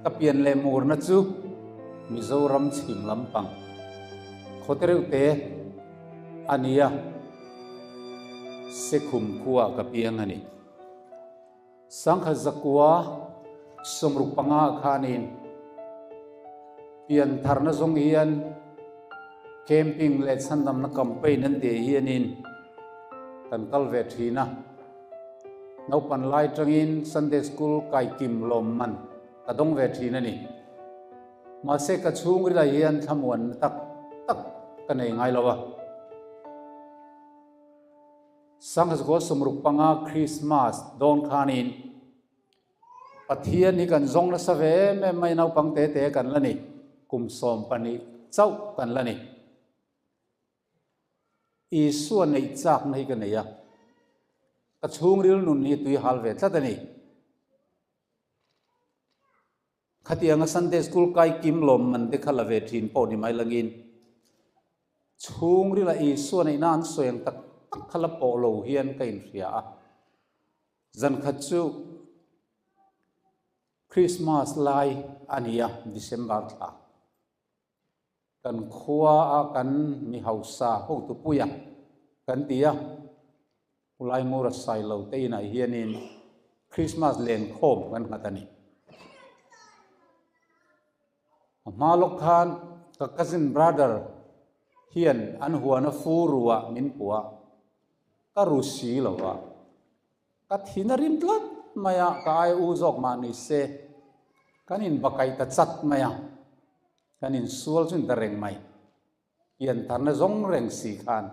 Ka pian leh murna chu Mizoram chhim lampang khaw te reuh te a nia, Sekhum khuaah ka piang a ni. Sangkhat zakua 65 ah khanin pian tharna zawng hian camping leh chhandamna campaign an tih hianin kan kal ve thin a. Naupan lai tangin Sunday School kaikim lawmman ka dawng ve thin a ni. Mahse ka chhungrila hian thlamuanna tak tak ka nei ngai lo a. Sangkhat 65 Krismas dawn khanin Pathian hi kan zawng nasa ve em em mai naupang te te kan la ni, kum 12 chauh kan la ni. Isua neih chakna hi ka nei a, ka chhungril nun hi tui hal ve tlat a ni. Khatianga Sunday School kai kim lawm man te kha la ve thin pawh ni mai langin chhungrila Isua neihna an sawi ang tak tak kha la pawh lo hian ka inhria a. Zan khat chu Christmas lai a ni a, December thla. Kan khua a kan mi hausa hotu puia kan ti a, Pu Laingura Sailo te inah hianin Christmas lenkhawm kan nghat a ni. A hma lawk khan ka cousin brother hian an huana fu ruah min puh a, ka ru si lo a, ka thin a rim tlat mai a, ka ai u zawk mah ni se kan inbakaih ta chat mai a, kan insual chu in ta reng mai. Piantharna zawng reng si khan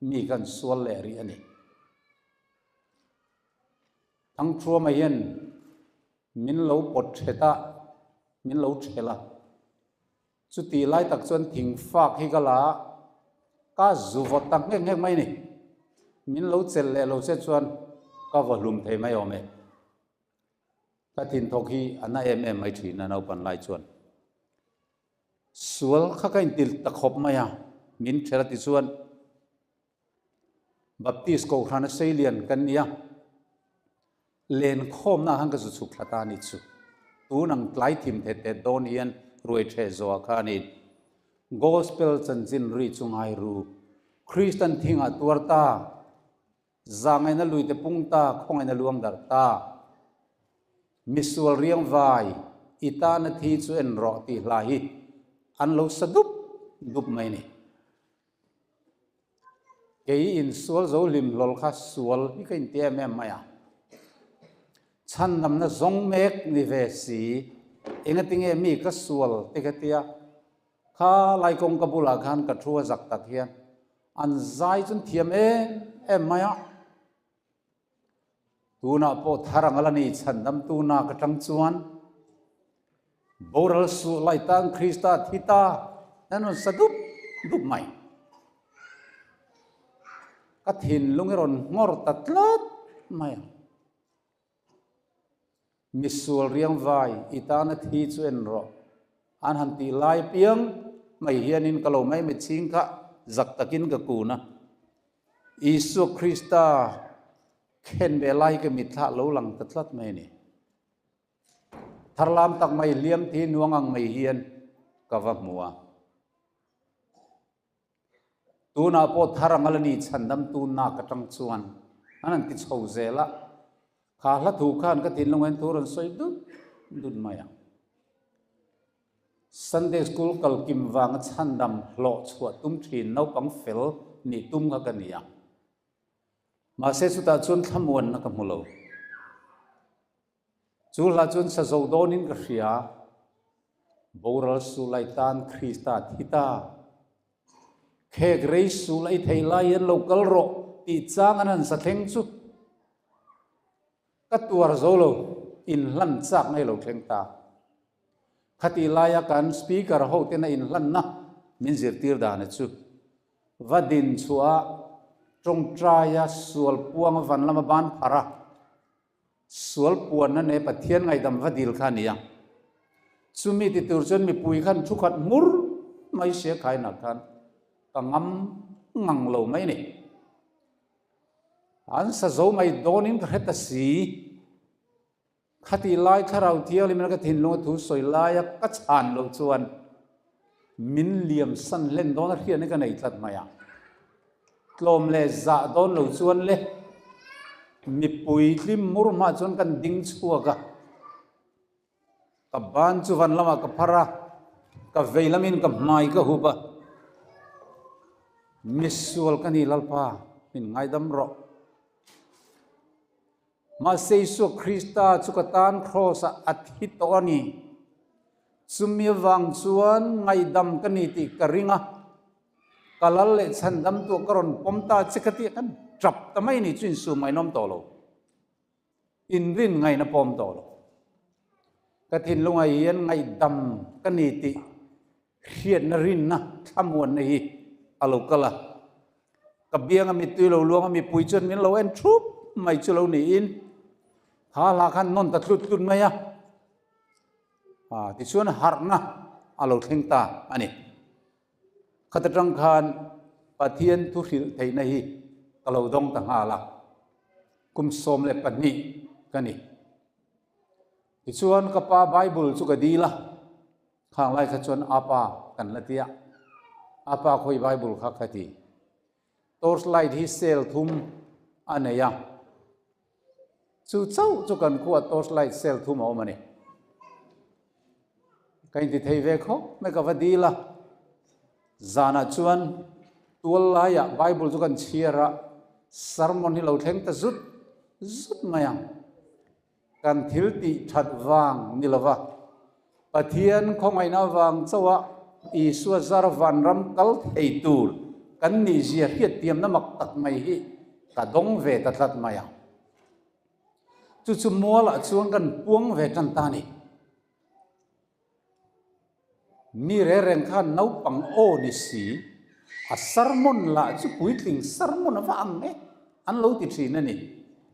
mi kan sual leh rih a ni. Thangthuama hian min lo pawt thet a, min lo thelh a. Chuti lai tak chuan thingfak hi ka la a, ka zu vawt tak nghek nghek mai a ni. Min lo chelh leh lo che chuan ka vaw hlum thei mai awm e. Ka thinthawk hi a na em em mai thin a naupan lai chuan. Sual kha ka intil ta khawp mai a, min ṭhel a ti chuan Baptist Kohhran a seilian kan ni a, lenkhawmna ah khan ka zu chhuk thla ta a ni chu. Tun ang tlai thim thet thet dawn hian ruai ṭheh zawh ah khanin Gospel chanchin ri chu ngai ru, Kristan thingah tuar ta, Zangaina lui te pung ta, khawngaina luang darh ta. Misual riang vai, i tana thi chu en rawh tih hla hi an lo sa dup dup mai ni. Kei insual zo hlim hlawl kha sual hi ka inti em em mai a. Chhandamna zawng mek ni ve si, engatinge mi ka sual te ka tia, kha lai kawngka bulah khan ka thu a zak tak hian An zai chu an thiam em em mai a, tunah pawh thar ang a la ni chhandamtu nak atang chuan boral suh lai tan Krista thi ta an rawn sa dup dup mai. Ka thinlung i rawn nghawr ta tlat mai a. Misual riang vai i tana thi chu en rawh. An han tih lai piang mai hianin ka lo mai mi chhing kha zak takin ka kun a. Isua Krista khen ve lai ka mitthla lo lang ta tlat mai a ni. Tharlam tak mai hliam thi nuang ang mai hian ka va hmu a. Tunah pawh thar ang a la ni chhandamtu nak atang chuan an han ti chho zel a, kha hla thu khan ka thinlung hian thu rawn sawi dut dut mai ang. Sunday School kal kim vanga chhandam hlawh chhuah tum thin naupang fel nih tum kha ka ni a. Mahse chutah chuan thlamuanna ka hmu lo. Chu hla chuan sa zo dawnin ka hria, Boral sulai tan Krista thi ta. Khek rei sulai thei lai hian lo kal rawh tih chang an han sa thleng chu ka tuar zo lo, inhlan chak ngei lo thleng ta. Khatih laia kan speaker ho tena inhlanna min zirtir dan a chu va din chhuah tawngtaia sual puanga van lama ban phar a, Sual puanna nei Pathian ngaihdam va dil kha a ni a. Chumi ti tur chuan mipui khan thu khat hmur mai sia khainah khan ka ngam ngang lo mai a ni. An sa zo mai dawnin ka hre ta si. Khatih lai Thlarau Thianghlimna ka thinlunga thu sawi laia ka chhan loh chuan min liam san hlen dawn a hriatna ka nei tlat mai a. Tlawm leh zah dawn lo chuan le mipui tlim mur hmah chuan kan ding chhuak a. Ka ban chu van lamah ka phar a, ka vei lamin ka hmai ka hup a. Misual ka ni Lalpa, min ngaidam rawh. Mahse Isua Krista chu ka tan Kraws-ah a thi tawh a ni. Chumi avang chuan ngaihdam ka ni tih ka ring a, ka lal leh chhandamtuah ka rawn pawm ta che ka tih a kan tap ta mai ni chu insum ngainawm tawh lo. Inrin ngaihna pawm tawh lo. Ka thinlungah hian ngaihdam ka ni tih hriatna rinna thlamuanna hi a lo kal a. Ka bianga mittui lo luanga mipui chuan min lo en thup mai chu lo niin kha hla khan nawn ta tlut tlut mai a. Tichuan harhna a lo thleng ta a ni. Khat atang khan Pathian thu hrilh theihna hi ka lo dawng ta nghal a, kum 12 ka ni. Tichuan ka pa Bible chu ka dil a, khang lai kha chuan apa kan la ti a, apa khawi Bible kha ka ti. Torch light hi cell thum a nei a, Chu chauh chu kan khuaa torch light cell thum a awm a ni. Ka inti thei ve khawp mai ka va dil a. Zanah chuan tual laiah Bible chu kan chhiar a, sermon hi lo thleng ta zut zut mai ang. Kan thil tih that vang ni lova, Pathian khawngaihna avang chauha Isua zar vanram kal thei tur kan nihzia hriattiamna mak tak mai hi ka dawng ve ta tlat mai ang. Chu chu mualah chuan kan puang ve tan ta a ni. Mi rereng khan naupang aw ni si, a sermon lah chu puitling sermon a va ang e, an lo ti thin a ni.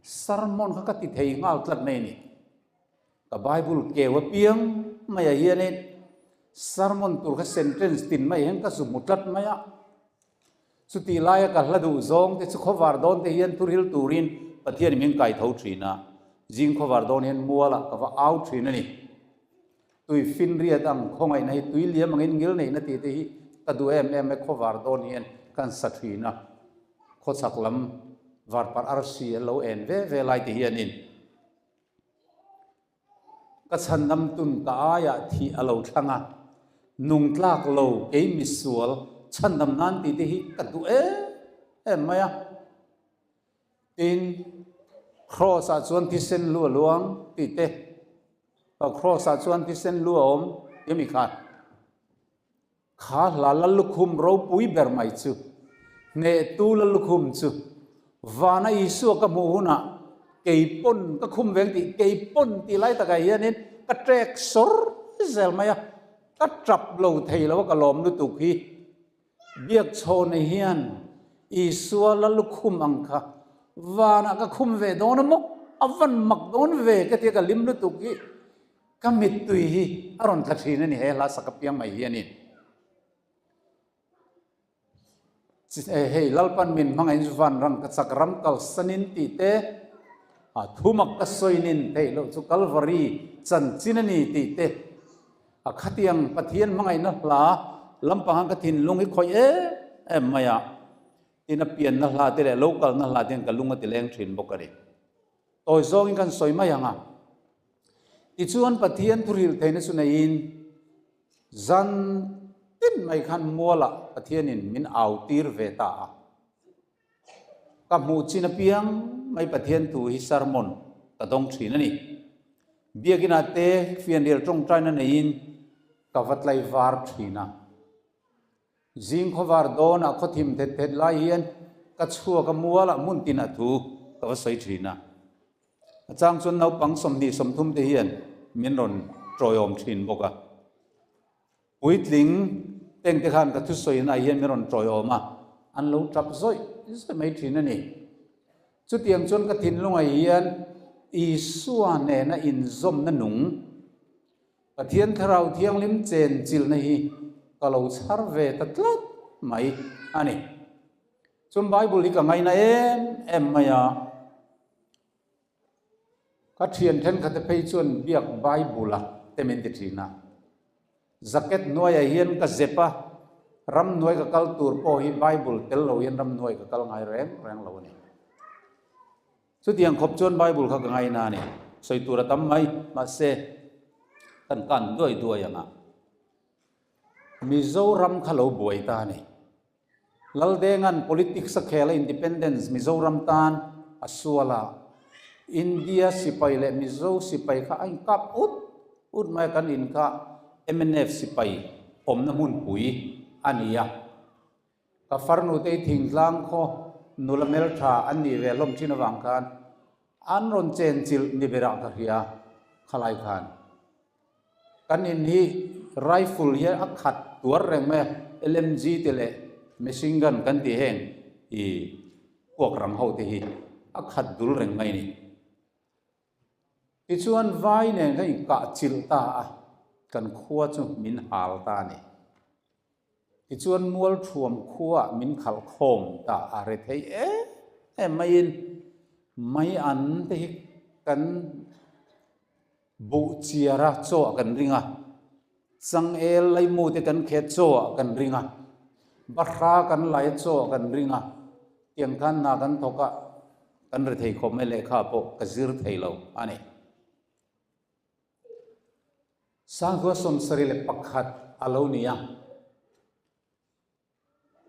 Sermon kha ka ti thei nghal tlat mai a ni. Ka Bible keu apiang maiah hianin sermon tur kha sentence tin mai hian ka zu hmu tlat mai a. Chutih laia ka hla duh zawng te chu khawvar dawn te hian thuril turin Pathianin min kai tho thin a, zing khawvar dawn hian mualah ka va au thin a ni. Tui finriat ang khawngaihna hi tui liam angin ngil neihna tih te hi ka duh em em mai khawvar dawn hian kan sa thin a. Khawchhak lam varparh arsi an lo en ve ve lai te hianin. Ka chhandam tun ka aiah thih a lo thlang a, nung tlak lo kei misual chhandam nan tih te hi ka duh em em mai a. Tin, Kraws ah chuan thisen lu a luang tih te, Kraws ah chuan thisen lu a awm ti mi khan. Kha hla Lallukhum ropui ber mai chu, hnehtu Lallukhum chu, vana Isua ka hmuh hunah kei pawn ka khum veng tih, kei pawn tih lai takah hianin ka ṭek sawr zel mai a, ka ṭap lo thei lo a ka lawm lutuk hi. Biakchhawna hian Isua Lallukhum ang kha vanah ka khum ve dawn a maw? A van mak dawn ve ka tia ka lim lutuk hi. Ka mittui hi a rawn tla thin a ni he hla sak apiang mai hianin. Hei Lalpan min hmangaih chu van rang ka chak ram kalsanin tih te, a thumak ka sawinin theih loh chu Kalvari chanchin a ni tih te, a khatiang Pathian hmangaihna hla lampanga ka thinlung hi khawih em em mai a, tin a pianna hla te leh lo kalna hla te hian ka lung a ti leng thin bawk a ni. Tawi zawngin kan sawi mai ang a. Tichuan Pathian thuril theihna chu neiin zan tin mai khan mualah Pathianin min au tir ve ta a. Ka hmuh chin apiang mai Pathian thu hi sermon ka dawng thin a ni. Biakinah te fianrial tawngtaina neiin ka va tlaivar thin a. Zing khawvar dawnah khawthim thet thet lai hian ka chhuak a mualah hmun tinah thu ka va sawi thin a. A chang chuan naupang 20 30 te hian min rawn tawiawm thin bawk a. Puitling tengte khan ka thusawina hian min rawn tawiawm a, an lo tap zawih zawih mai thin a ni. Chutiang chuan ka thinlungah hian Isua nena inzawmna nung Pathian Thlarau Thianghlim chen chilhna hi ka lo chhar ve ta tlat mai a ni. Chuan Bible hi ka ngaina em em mai a. Ka thian thenkhatte phei chuan biak Bible-a te min ti thin a. Jacket hnuaiah hian ka zep a, ramhnuai ka kal tur pawh hi Bible tel lo hian ramhnuai ka kal ngai reng reng lo a ni. Chutiang khawp chuan Bible kha ka ngaina a ni. Sawi tur a tam mai, mahse kan kan duai duai ang a. Mizoram kha lo buai ta a ni. Laldenga'n politics a khel a independence Mizoram tan a sual a, India sipai leh Mizo sipai kha a inkap ut ut mai a, kan in kha mnf sipai awmna hmunpui a ni a. Ka farnute thingtlang khaw nula hmeltha an nih ve hlawm thin avang khan an rawn chenchilh ni berah ka hria khalai khan. Kan in hi rifle hi a khat tuar reng mai a, LMG te leh machine gun kan tih heng i puak rang ho te hi a khat dul reng mai a ni. Tichuan vai nen kan inkah chilh ta a, kan khua chu min hal ta a ni. Tichuan Mualthuam khuaah min khalh khawm ta a re thei em em maiin mai an te hi kan Buh chiara chaw ah kan ring a, changel laimu te kan khet chaw ah kan ring a, bahra kan lai chaw ah kan ring a, tiang khan hna kan thawk a, kan ri thei khawp mai lehkha pawh ka zir thei lo a ni. Sangkhua 71 a lo ni a.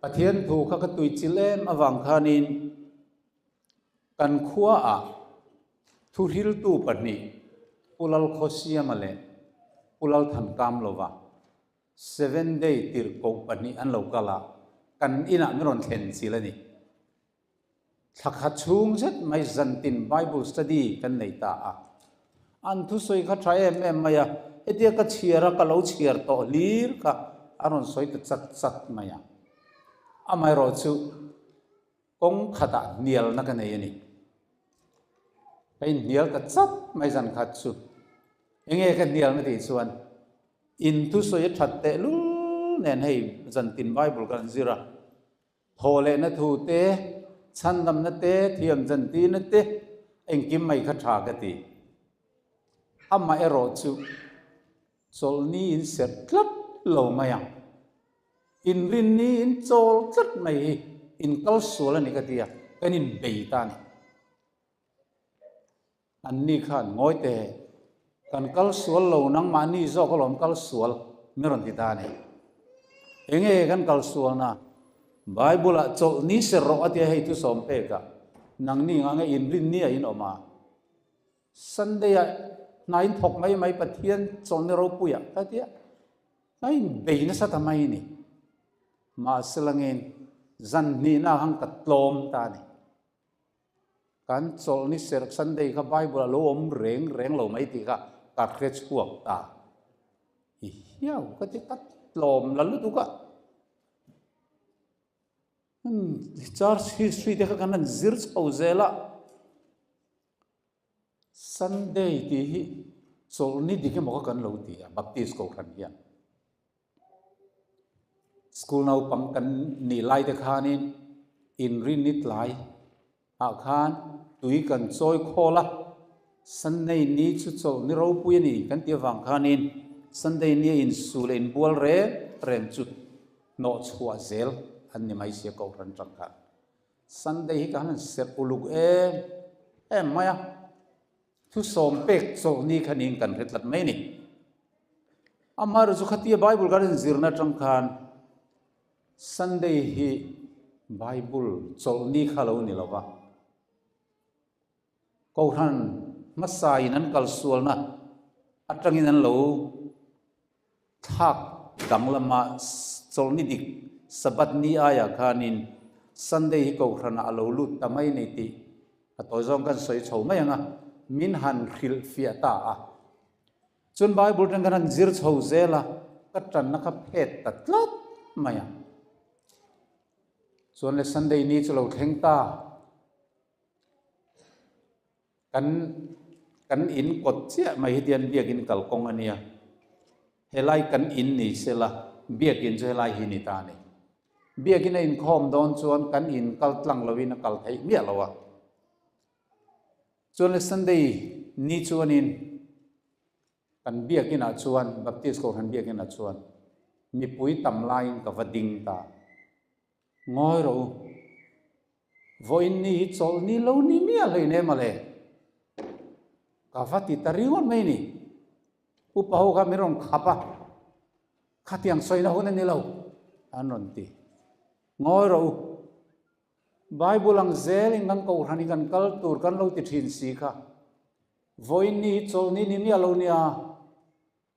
Pathian thu kha ka tui chil em avang khanin kan khuaah thuhriltu pahnih Pu Lalkhawsiama leh Pu Lalthankamlova Seven Day tirhkoh pahnih an lo kal a, kan inah min rawn thlen chil a ni. Thla khat chhung zet mai zantin Bible study kan nei ta a. An thusawi kha tha em em mai a, hetia ka chhiar a, ka lo chhiar tawh hlir kha a rawn sawi ta chat chat mai a. Amaherawh chu kawng khatah hnialna ka nei a ni. Ka inhnial ta chat mai zan khat chu. Enge ka hnialna tih chuan in thusawi a that tehlul nen hei zantin Bible kan zir a. Thawhlehna thu te, chhandamna te, thiam chantirna te engkim mai kha tha ka ti. Amah erawh chu chawlhni in serh tlat lo mai ang. Inrinni in chawl tlat mai hi in kal sual a ni ka ti a, kan inbei ta a ni. Anni khan ngawi teh, kan kal sual lo, nangmahni zawk alawm kal sual, min rawn ti ta a ni. Enge kan kal sualna? Bible-ah chawlh ni ser rawh a tia hei thusawm pekah nangni ngah nge inrinni a inawm a? Sunday-ah hna in thawk mai mai Pathian chawlhni ropuiah ka tia a inbei nasa ta mai a ni. Mahse langin zan hnihna khan ka tlawm ta a ni. Kan chawlhni serh Sunday kha Bible a lo awm reng reng lo mai tih kha ka hre chhuak ta. I hiau ka ti ka tlawm la lutuk a. Church history te kha kan han zir chho zel a. Sunday tih hi chawlhni dik emaw kha kan lo ti a Baptist Kohhran hian. School naupang kan nih lai te khanin inrinni tlai ah khan tui kan chawi khawl a, Sunday ni chu chawlh ni ropui a ni kan tih avang khanin Sunday nia insu leh inbual reng reng chu hnawh chhuah zel an ni mai sia Kohhran tang khan. Sunday hi ka han serh uluk em em mai a. Thusawm pek chawlhni kha niin kan hre tlat mai a ni. Amaherawh chu khatia Bible kan inzirna atang khan Sunday hi Bible chawlhni kha lo ni lo va, Kohhran hmasain an kalsualna atangin an lo Thlak danglama chawlhni dik Sabbath ni aiah khanin Sunday hi Kohhranah a lo lut ta mai ni tih a tawi zawng kan sawi chho mai ang a, min han hrilh fiah ta a. Chuan Bible atang kan han zir chho zel a, ka tanna kha phet ta tlat mai a. Chuan le Sunday ni chu lo thleng ta. Kan kan in kawt chiah mai hi tian biakin kalkawng a nia. Helai kan in ni sela biakin chu helai hi ni ta a ni. Biakin a inkhawm dawn chuan kan in kal tlang loin a kal theih miah lo a. Chuan le Sunday ni chuanin kan biakinah chuan, Baptist Kohhran biakinah chuan mipui tam laiin ka va ding ta. Ngawi rawh u. Vawiin ni hi chawlh ni lo ni miah hlei nem a le. Ka va ti ta ringawt mai ni. Upa ho kha min rawn khap a, khatiang sawina hun a ni lo, an rawn ti. Ngawi rawh u. Bible ang zelin kan kohhran hi kan kal tur kan lo ti thin si kha. Vawiin ni hi chawlh ni ni miah lo nia.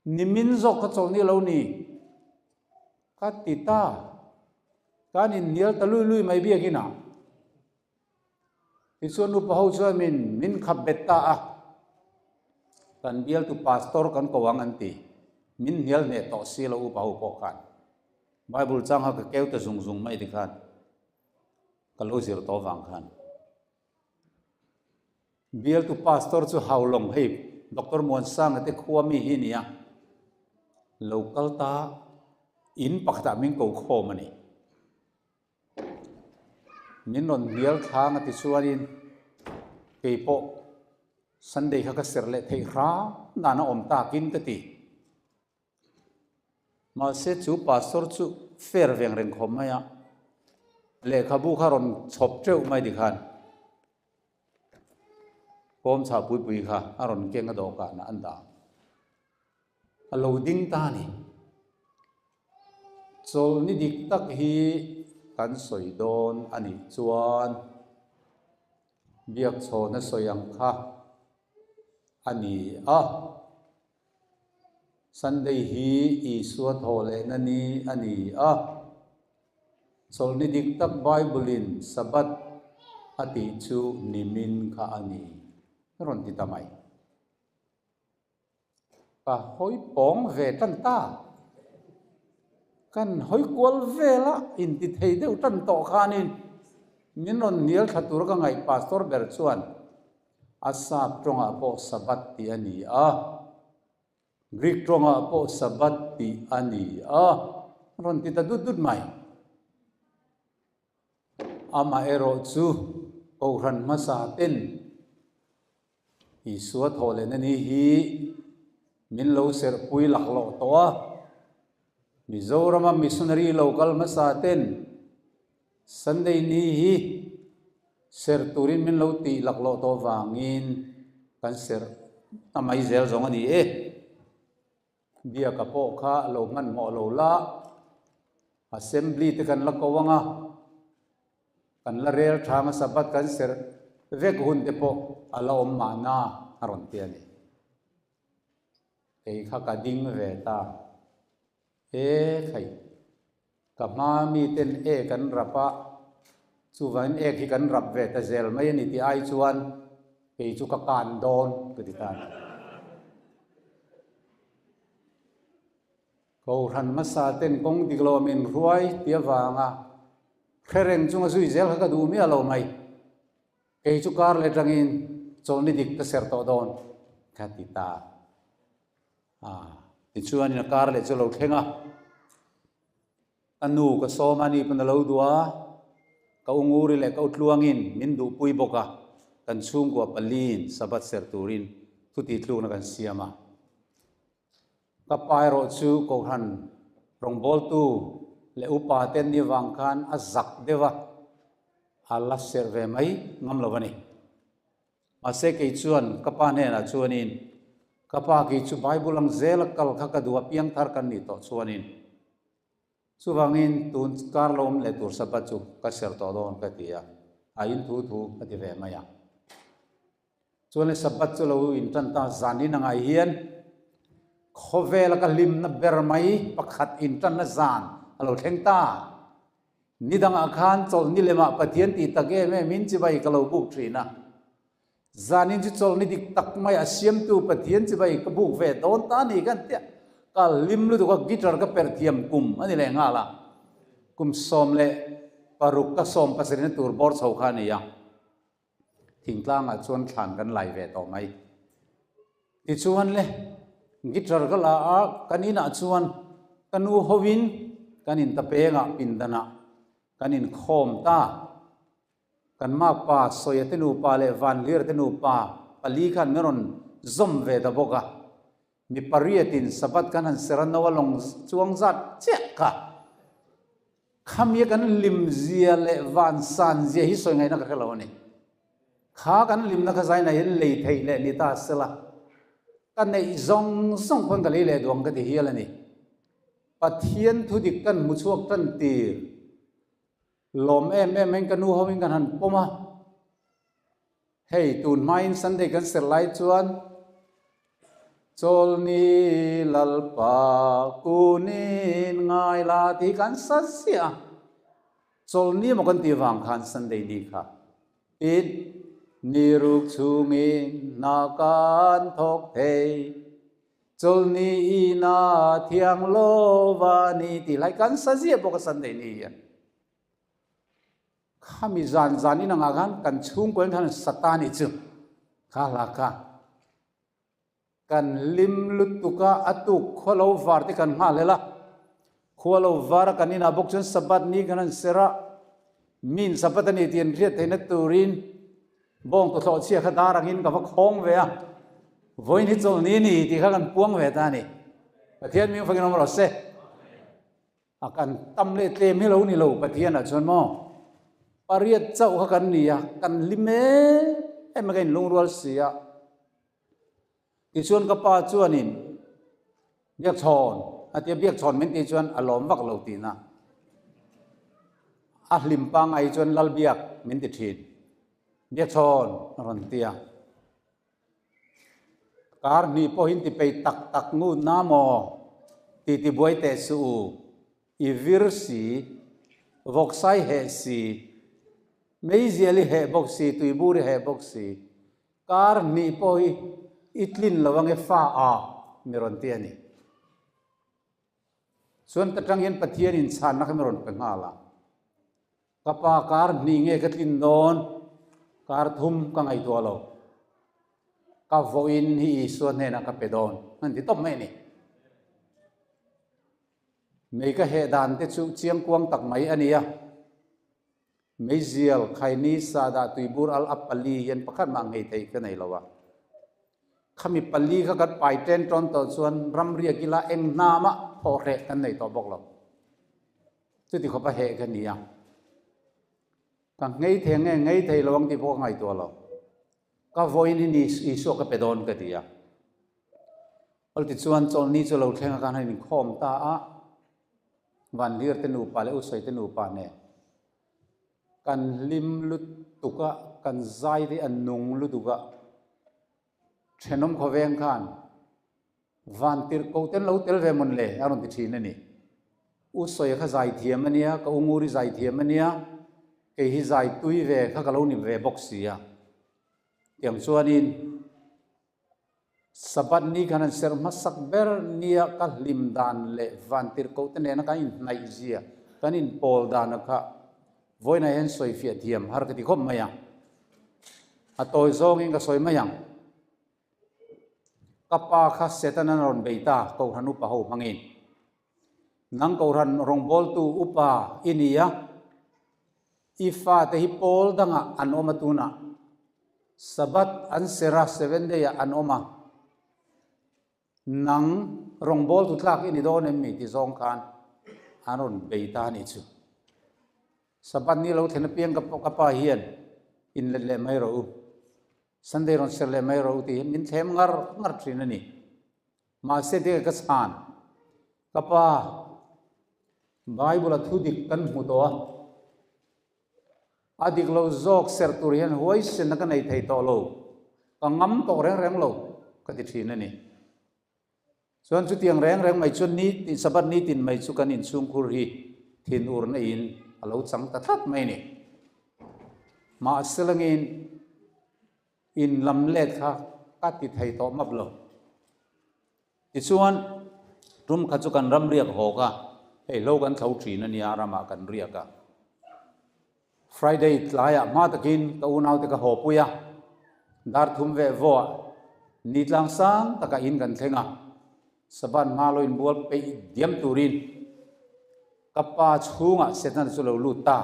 Nimin zawk ka chawlh ni lo ni. Ka ti ta. Kan inhnial ta lui lui mai biakin ah. Tichuan nupa ho chuan min min khap bet ta a. Kan bialtu pastor kan ko ang an ti. Min hnial hneh tawh si lo upa ho pawh khan. Bible chang kha ka keu ta zung zung mai tikhan ka lo zir tawh vang khan. Bialtu pastor chu Haulawng hei Doctor Muansanga te khua mi hi nia lo kal ta in pakhatah min ko khawm a ni. Min rawn hnial thlang a ti chuanin kei pawh Sunday kha ka serh leh theih hram dan a awm takin ka ti. Mahse chu pastor chu fair veng reng khawp mai a, lehkhabu kha rawn chhawp teuh mai tikhan kawm chhah pui pui kha a rawn keng a dawhkanah an dah. A lo ding ta a ni. Chawlhni dik tak hi kan sawi dawn a nih chuan biakchhawna sawi ang kha a ni a. Sunday hi Isua thawh lehna ni a ni a. Chawlhni dik tak Bible-in Sabbath a tih chu nimin kha a ni, rawn ti ta mai. Ka hawi pawng ve tan ta. Kan hawi kual vel a, inti thei deuh tan tawh khanin min rawn hnial thla tur ka ngaih Pastor ber chuan A sap tawngah pawh Sabbath tih a ni a, Greek tawngah pawh Sabbath tih a ni a, rawn ti ta dut dut mai. Amaherawh chu Kohhran hmasa ten Isua thawh lehna ni hi min lo serhpui laklawh tawh a, Mizorama missionary lo kal hmasa ten Sunday ni hi serh turin min lo tih laklawh tawh vangin kan serh ta mai zel zawng a ni e. Biaka pawh kha lo hmanhmawh lo la, Assembly te kan la ko ang a, kan la rel tha ang a, Sabbath kan serh vek hun te pawh a la awm mahna a rawn ti a ni. Kei kha ka ding ve ta. E khai, ka hma miten ek an rap a, chuvangin ek hi kan rap ve ta zel mai a ni tih ai chuan kei chu ka kan dawn ka ti ta a ni. Kohhran hmasa ten kawng dik lo min hruai tih avanga hre reng chunga zui zel kha ka duh miah lo mai. Kei chu kar leh tangin chawlhni dik ka ser tawh dawn ka ti ta. Tichuanin a kar leh chu lo thleng a, ka nu ka sawm a, ni pawn a lo duh a, ka u Nguri leh ka u Tluangin min duhpui bawk a, kan chhungkua paliin Sabbath serh turin thuti tlukna kan siam a. Ka pa erawh chu Kohhran rawngbawltu leh upa te an nih avang khan a zak deuh a, a la serh ve mai ngam lo a ni. Mahse kei chuan ka pa hnenah chuanin, Ka pa kei chu Bible ang zela kal kha ka duh a, piangthar kan nih tawh chuanin. Chuvangin tun kar lo awm leh tur Sabbath chu ka serh tawh dawn ka ti a, a in thu thu a ti ve mai a. Chuan le Sabbath chu lo intan ta zanin angah hian khawvela ka hlimna ber mai pakhat intanna zan a lo thleng ta. Ni dangah khan chawlhni lemah Pathian tih tak em em in chibai ka lo buk thin a. Zanin chu chawlhni dik tak mai a siamtu Pathian chibai ka buk ve dawn ta a ni kan tia ka hlim lutuk a, guitar ka perh thiam kum a ni leh nghal a. Kum 16 ka 17 na tur bawr chho kha a ni a. Thingtlangah chuan thlan kan lai ve tawh mai. Tichuan le, guitar ka la a, kan inah chuan ka nu hovin kan intapengah pindanah kan inkhawm ta. Kan makpa Sawia te nupa leh Vanlira te nupa pali khan min rawn zawm ve ta bawk a. Mi pariatin Sabbath kan han ser a, Noa lawng chuang zat chiah kha. Khamia kan hlim zia leh van san zia hi sawi ngaihna ka hre lo a ni. Kha kan hlimna kha zainah hian lei theih leh ni ta sela, ka neih zawng zawng khawn ka lei leh duang ka ti hial a ni. Pathian thu dik kan hmu chhuak tan tir lawm em em in ka nu ho in kan han pawm a, hei tun hmain Sunday kan ser lai chuan Chawlni Lalpa kunin ngai la tih kan sa ziah a, Chawlni maw kan tih vang khan Sunday ni kha tin ni ruk chungin hna kan thawk thei. Chawlni ina thiang lo va ni tih lai kan sa ziah bawk a Sunday ni hian. Khami zan zan in angah khan kan chhungkaw in khan sa ta ni chu kha hla kha kan hlim lutuk a, a tuk khua lo var te kan nghal hlel a, khua lo var a kan inah bawk chuan Sabbath ni kan han ser a, min Sabbath a ni tih an hriat theihna turin Bawng tawthlawh chhia kha dar angin ka va khawng ve a, vawiin hi chawlhni ni tih kha kan puang ve ta a ni. Pathian ming fakin awm rawh se. A kan tam leh tlem hi lo ni lo Pathianah chuan maw pariat chauh kha kan ni a, kan hlim em em a ka inlungrual si a. Tichuan ka pa chuanin Biakchhawn a tia, Biakchhawn min tih chuan a lawm vak lo tihna. A hlim pangngai chuan Lalbiak min ti thin. Biakchhawn a rawn ti a. Kar hnih pawhin ti pei tak tak ngut na maw ti ti buai teh suh u, i vir si, vawksai heh si, meizial i heh bawk si, tuibur i heh bawk si, Kar hnih pawh hi i tlin lo ange fa a mi rawn ti a ni. Chuan ka tang hian Pathian in chhanna kha mi rawn pe nghal a. Ka pa kar hnih nge ka tlin dawn, kar thum ka ngaihtuah lo. Ka vawiin hi Isua hnenah ka pe dawn an ti tawp mai a ni. Mei ka heh dan te chu chiangkuang tak mai a ni a. Meizial, khaini, sahdah, tuibur, al, a pali hian pakhat mah nghei theih ka nei lo a. Khami pali kha kan pai ṭen ṭawn tawh chuan ramriak ila eng hna mah thawh hreh kan nei tawh bawk lo. Chuti khawp a heh ka ni a. Ka nghei thei nge nghei thei lo ang tih pawh ka ngaihtuah lo. Ka vawiin hi ni Isua ka pe dawn ka ti a. Awle tichuan chawlhni chu lo thleng a khan a inkhawm ta a. Vanlir te nupa leh Usawi te nupa nen kan hlim lutuk a, kan zai te a nung lutuk a. Thenawm khawveng khan Vantirh ko ten lo tel ve mawn le a rawn ti thin a ni. Usawi kha zai thiam a nia, ka Unguri zai thiam a nia, kei hi zai tui ve kha ka lo ni ve bawk si a. Tiang chuanin Sabbath ni khan an serh hmasak ber nia ka hlim dan leh vantirh ko te nena kan inhnaih zia, kan inpawl dana kha vawiinah hian sawifiah thiam har ka ti khawp mai a. A tawi zawngin ka sawi mai ang. Ka pa kha Satan an rawn bei ta, Kohhran upa ho hmangin. Nang Kohhran rawngbawltu upa i ni a, i fate hi pawl dangah an awm a tunah Sabbath an ser a, seven day ah an awm a, nang rawngbawltu tlak i ni dawn em mi ti zawng khan an rawn bei ta a nih chu. Sabbath ni lo thlen apiang ka pa hian inlet leh mai rawh u. Sunday rawn ser leh mai rawh u tih hi min thlem ngar ngar thin a ni. Mahse tia ka chhan, ka pa, Bible-a thu dik kan hmu tawh a, a dik lo zawk ser tur hian huaisenna ka nei thei tawh lo, ka ngam tawh reng reng lo ka ti thin a ni. Chuan chutiang reng reng mai chuan ni tin, Sabbath ni tin mai chu kan inchhungkhur hi thinurna in a lo chang ta tlat mai a ni. Mahse langin in lam let kha ka ti thei tawh map lo. Tichuan tum kha chu kan ram riak hawk a, hei hlo kan thlo thin a nia ramah kan riak a. Friday tlaiah hma takin ka unaute ka haw pui a, dar thum veh vawah ni tlang sang takah in kan thleng a, Sabbath hma lo inbual peih diam turin ka pa chhungah Setana chu lo lut ta.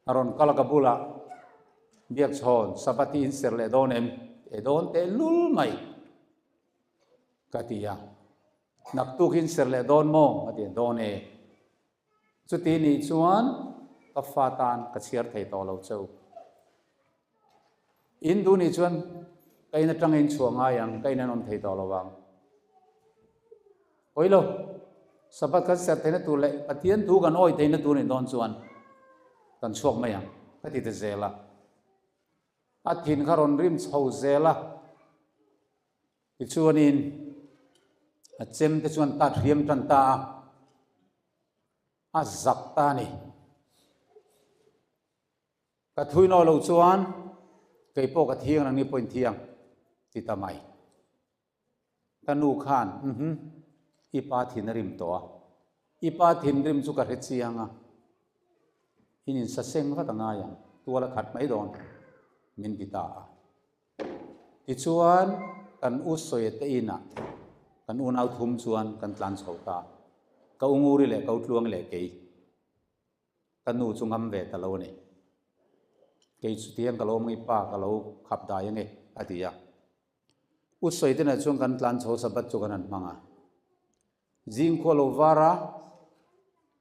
A rawn kal a ka bulah, Biakchhawn, Sabbath hi in ser leh dawn em? E dawn teh lul mai ka ti a. Naktuk in ser leh dawn maw? A ti a, Dawn e. Chuti nih chuan ka fa tan ka chhiar thei tawh lo cheu. In duh nih chuan ka in atanga in chhuah ngai ang, ka in an awm thei tawh lo vang. Pawi lo, Sabbath kan serh theihna tur leh Pathian thu kan awi theihna tur nih dawn chuan kan chhuak mai ang, ka ti ta zel a. A thin kha rawn rim chho zel a, tichuanin a chem te chuan tat hriam tan ta a, a zak ta a ni. Ka thui naw lo chuan kei pawh ka thiang nangni pawhin thiang ti ta mai. Ka nu khan, Uhmm, i pa thin a rim tawh a. I pa thinrim chu ka hre chiang a, in insaseng vat a ngai ang, tual a khat mai dawn, min ti ta a. Tichuan, kan u Sawia te inah kan unau thum chuan kan tlan chho ta a, ka u Nguri leh ka u Tluangi leh kei. Ka nu chu ngam ve ta lo a ni. Kei chu tiang ka lo awm nge, pa ka lo khap dai ange, a ti a. U Sawitenah chuan kan tlan chho Sabbath chu kan han hmang a. Zing khua lo var a,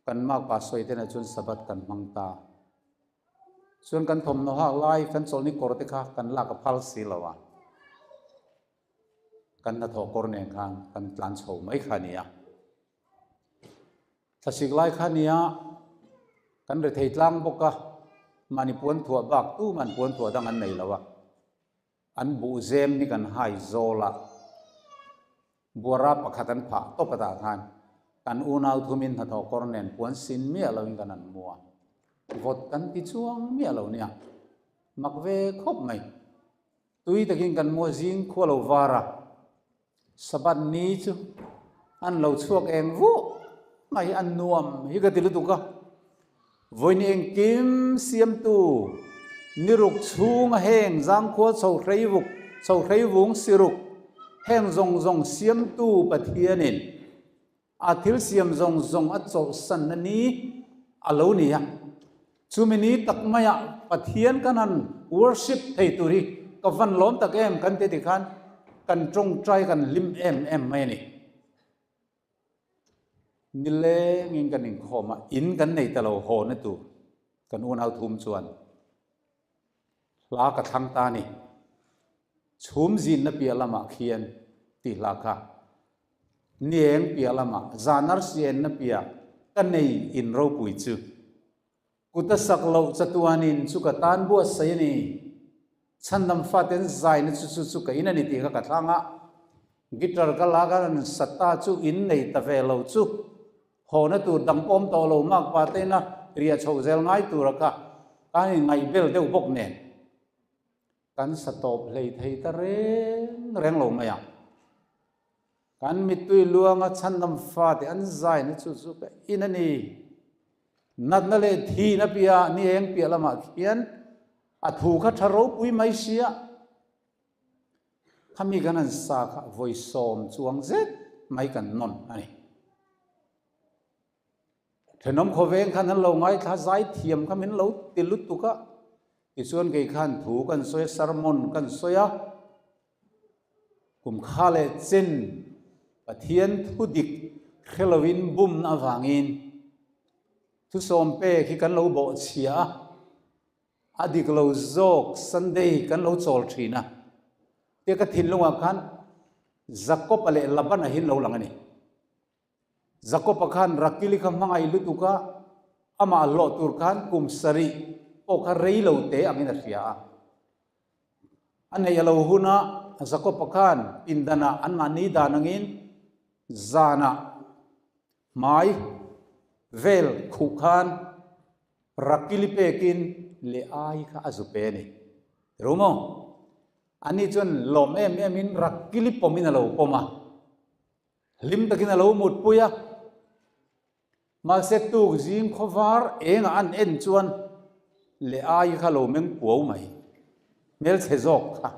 kan makpa Sawitenah chuan Sabbath kan hmang ta. Chuan kan thawmhnaw hak lai, kan chawlhni kawr te kha kan lak a phal si lo a. Kan hnathawh kawr nen khan kan tlan chho mai kha a ni a. Thlasik lai kha nia kan rethei tlang bawk a, mahni puan thuah bak tuman puan thuah dang an nei lo a, an buh zem hi kan hai zawl a, buara pakhat an phah tawp atah khan kan unau thumin hnathawh kawr nen puan sin miah loin kan han mu a, vawt kan ti chuang miah lo nia, mak ve khawp mai. Tui takin kan mu a zing khua lo var a. Sabbath ni chu an lo chhuak eng vuah mai an nuam hi ka ti lutuk a, vawiin engkim siamtu ni ruk chhunga heng zangkhua chho hrei vuk chho hrei vung si ruk heng zawng zawng siamtu Pathianin A thil siam zawng zawng a chawlhsanna ni a lo ni a. Chumi ni tak maiah Pathian kan han worship thei tur hi ka van lawm tak em kan ti tikhan kan tawngtai kan hlim em em mai a ni. Nilengin kan inkhawm a, in kan nei ta lo haw na tur kan unau thum chuan Hla ka thlang ta ni. Chhum zinna piah lamah khian tih hla kha Nieng piah lamah zan arsienna piah ka nei in ropui chu. Kut a sak loh chatuanin chu ka tan buatsaih a ni. Chhandam faten zaina chu chu chu ka in a ni tih kha ka thlang a. Guitar ka lak a rawn sa ta chu in nei ta ve lo chu. Hawna tur dang pawm tawh lo makpa te ina riah chhoh zel ngai tura kha kan inngaihbel deuh bawk nen. Kan sa tawp hlei thei ta reng reng lo mai ang. Kan mittui luanga chhandam fate an zaina chu chu ka in a ni. Natna leh thihna piah ni eng piah lamah khian a thu kha tha ropui mai sia. Khami kan han sa kha vawi sawm chuang zet mai kan nawn a ni. Thenawm khawveng khan an lo ngaithla zai thiam kha min lo ti lutuk a, tichuan kei khan thu kan sawi a, sermon kan sawi a, kum kha leh chen Pathian thu dik hre lovin bumna avangin thusawm pek hi kan lo bawhchhia a, a dik lo zawk Sunday kan lo chawl thin a, tia ka thinlungah khan Jakob-a leh Laban-a hi an lo lang a ni. Jakob-a khan Rakili kha hmangaih lutuk a, amah hlawh tur khan kum sarih pawh kha rei lo te angin a hria a. A neih a lo hun a, Jakob-a khan pindanah anmahni dan angin zanah hmai vel khuh khan Rakili pekin leh ai kha a zu pe a ni. Ru maw? Ani chuan lawm em emin Rakili pawmin a lo pawm a. Hlim takin a lo mutpui a, mahse tuk zing khawvar engah an en chuan leh ai kha lo meng puau mai, hmelchhe zawk kha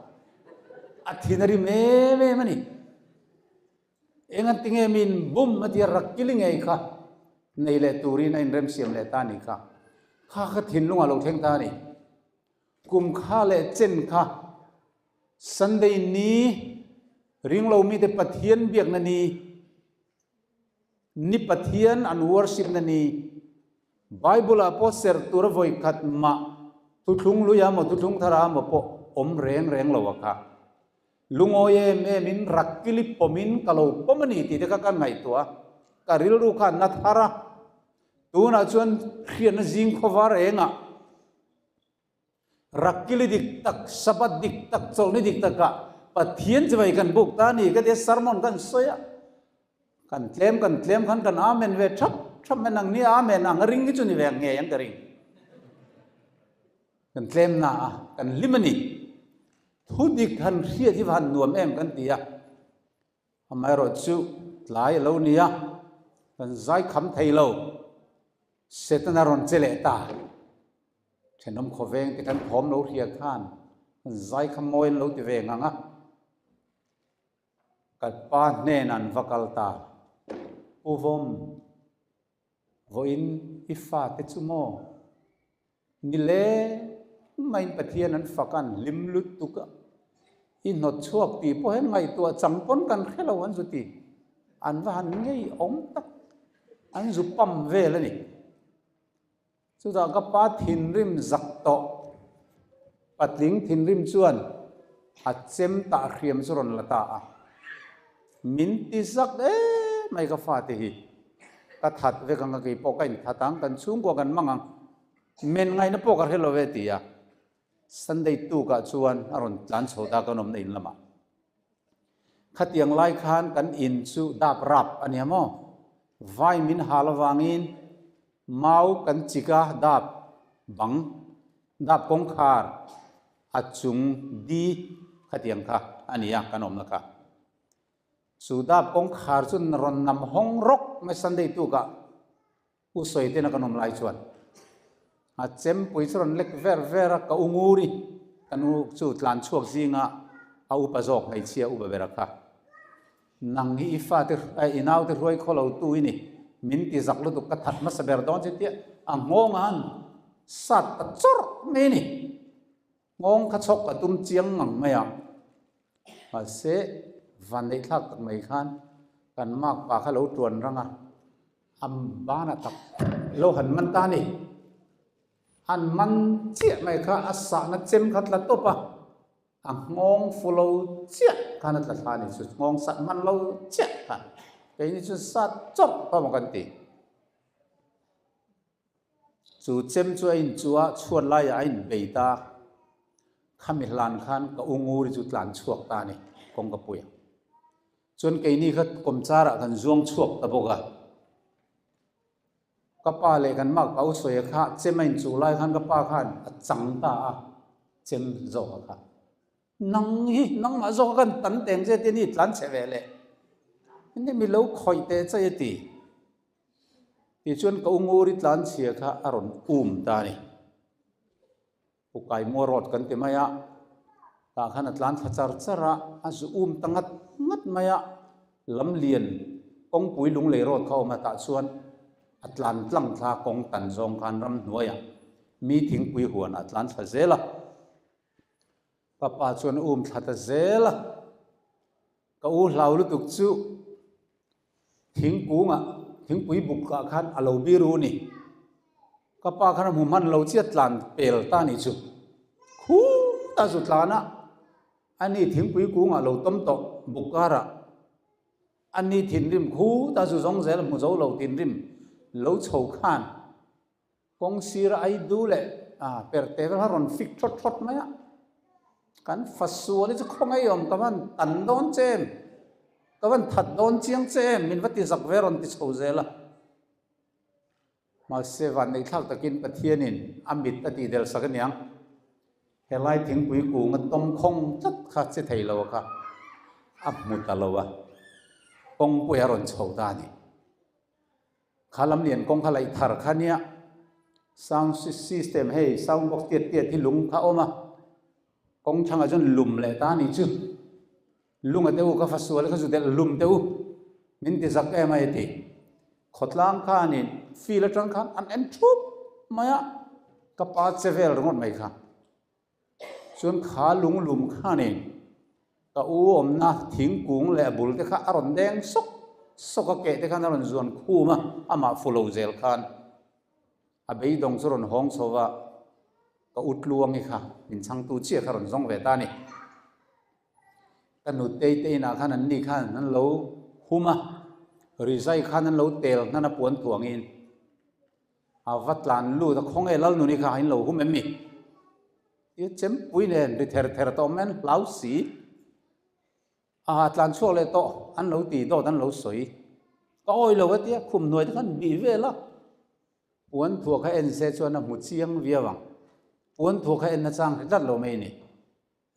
a thin a rim em em a ni. Eng an ti nge min bum a tia rakili ngei kha nei leh turin a inremsiam leh ta a nih kha, kha kha thinlungah lo thleng ta a ni. Kum kha leh chen kha. Sunday ni ringlo mite Pathian biakna ni, ni Pathian an worship na ni, Bible ah pawh serh tura vawi khat mah thuthlung lui ah maw thuthlung thar ah maw pawh awm reng reng lo a kha. Lungawi em em in rakkili pawmin ka lo pawm a ni tih te kha ka ngaihtuah a, ka rilru kha a na thar a. Tunah chuan hriatna zing khawvar engah Rakkili dik tak, Sabbath dik tak, chawlhni dik takah Pathian chivai kan buk ta a ni ka tia sermon kan sawi a, kan tlem kan tlem khan kan amen ve thap thap mai nang ni amen ang a ring hi chu ni ve ang ngei ang ka ring. Kan tlem na a, kan hlim a ni. Thu dik han hriat hi va han nuam em kan ti a. Amaherawhchu tlai a lo ni a, kan zai kham thei lo. Setana rawn che leh ta. Thenawm khawveng te kan thawm lo hria khan kan zai kha mawi an lo ti ve ngang a. Ka pa hnenah an va kal ta. Pu Vawm, vawiin i fate chu maw? Ni le maiin Pathian an fak a, an hlim lutuk a, i hnawt chhuak tih pawh hian ngaihtuah chang pawn kan hre lo an zu ti. An va han ngei awm tak, an zu pam vel a ni. Chutah ka pa thinrim zak tawh, patling thinrim chuan a chem tah hriam chu rawn la ta a. Min ti zak em mai ka fate hi. Ka that vek ang a, kei pawh ka inthat ang, kan chhungkua kan mang ang. Men ngaihna pawh ka hre lo ve ti a, Sunday tukah chuan a rawn tlan chho ta kan awmna in lamah. Khatiang lai khan kan in chu dap rap a nia maw? Vai min hal avangin mau kan chik a dap bang, dap kawngkhar a chung di khatiang kha a nia kan awmna kha. Chu dap kawngkhar chu rawn nam hawng rawk mai Sunday tukah. U sawi tena kan awm lai chuan a chempui chu rawn lek ver ver a, ka u ngur i, ka nu chu tlan chhuak zinga a upa zawk hmeichhia upa ber a kha. Nang hi i fate i naute hruai khaw lo tu i ni, min ti zak lutuk ka that hmasa ber dawn che tia a nghawng a han sat ta chawrh mai a ni. Nghawng kha chhawk a tum chiang ngang mai a, mahse van neih thlak tak mai khan kan makpa kha lo tuan rang a, a banah tak lo han man ta a ni. An man chiah mai kha a sahna chem kha tla tawp a, a nghawng fu lo chiah khan a tla thla a ni chu, nghawng sat man lo chiah khan keini chu sat chawrh pawh maw kan ti. Chu chem chu a inchu a, chhuat laiah a inbei ta. Khami hlan khan ka u Nguri chu tlan chhuak ta a ni, kawngka puia. Chuan keini kha kawmcharah kan zuang chhuak ta bawk a. Ka pa leh kan mak pa u Sawia kha chem a inchuh lai khan ka pa khan a chang ta a, chem zawk a kha. Nang hi nangmah zawk a kan tan teng che tia ni tlan chhe ve leh. Engtin mi lo khawih teh chai a ti. Tichuan ka u Nguri tlan chhia kha a rawn um ta a ni. Ukai Muar Road kan ti mai a, tah khan a tlan thla char char a, a zu um ta ngat ngat mai a, Lamlian kawngpui Lunglei Road kha a awm a, tah chuan a tlan tlang thla kawng tan zawng khan ramhnuaiah mi thingpui huanah a tlan thla zel a, ka pa chuan a um thla ta zel a, ka u hlau lutuk chu Thingkungah, thingpui bukah khan a lo biru a ni. Ka pa khan a hmu hman lo chiah tlan pel ta ni chu. Khuta zu tlan a, ani thingpui kungah lo tawm tawh buk karah ani thinrim khuta zu zawng zel hmu zo lo thinrim lo chho khan Kawng sira ai du leh perte vel kha rawn fik thawt thawt mai a, kan fasual hi chu khawngaih awm ka van tan dawn che em, ka van that dawn chiang che em min va ti zak ve rawn ti chho zel a. Mahse van neih thlak takin Pathianin a mit a tih del sak aniang, helai thingpui kung a tawm khawng tlat kha che thei lo kha a hmu ta lo a, kawngpui a rawn chho ta a ni. Kha lam lian kawng kha laih thar kha nia, sound system hei sound box tiat tiat hi lung kha awm a, kawng thangah chuan lum leh ta a nih chu, lunga te u ka fa sual kha zu delh lum te u min ti zak em a ti. Khawtlang khanin field atang khan an en thup mai a, ka pa che vel ringawt mai kha. Chuan kha lung lum khanin. Ka u awmna thingkung leh a bul te kha a rawn deng sawk sawk a, keh te khan a rawn zuan khum a, amah fu lo zel khan a beidawng chu rawn hawng chho va, ka u tluangi kha min chhangtu chiah kha rawn zawng ve ta a ni. Ka nutei te inah khan an ni khan an lo hum a, rizai khan an lo tel hnan a puan thuangin a va tlan lut a, khawnge Lalnuni kha in lo hum em mi? I chempui nen ri ther ther tawh men hlau si. A tlan chhuak leh tawh an lo ti dawt an lo sawi. Ka awi lo a tia khum hnuai te khan bih vel a. Puan thuah kha en se chuan a hmu chiang viau ang. Puan thuah kha en nachang hre tlat lo mai ni.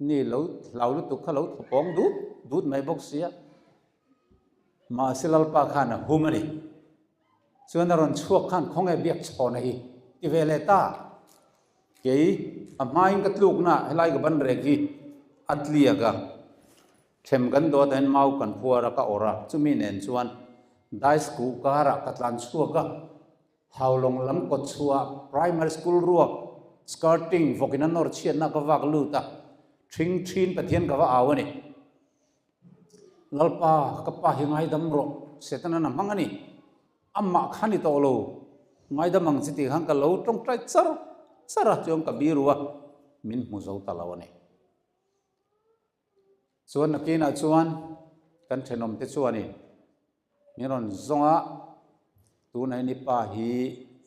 Ni lo hlau lutuk kha lo thawpawng dut dut mai bawk sia. Mahse Lalpa khan a hum a ni. Chuan a rawn chhuak khan khawnge biak chhawna hi ti ve leh ta. Kei a hmain ka tlukna helai ka ban rek hi a tliak a, them kan dawt ahin mau kan phuar a ka awrh a, chumi nen chuan dais kuh karah ka tlan chhuak a, Haulawng lam kawt chhuah primary school ruak skirting vawkin a nawr chhiatna ka vak lut a, ṭhing ṭhin Pathian ka va au a ni. Lalpa, ka pa hi ngaidam rawh, Setanan a hmang a ni. Amah kha ni tawh lo, ngaidam ang chi tih khan ka lo tawngtai char char a, chuan ka biru a, min hmu zo ta lo a ni. Chuan nakinah chuan kan thenawmte chuanin min rawn zawng a, tunah hian i pa hi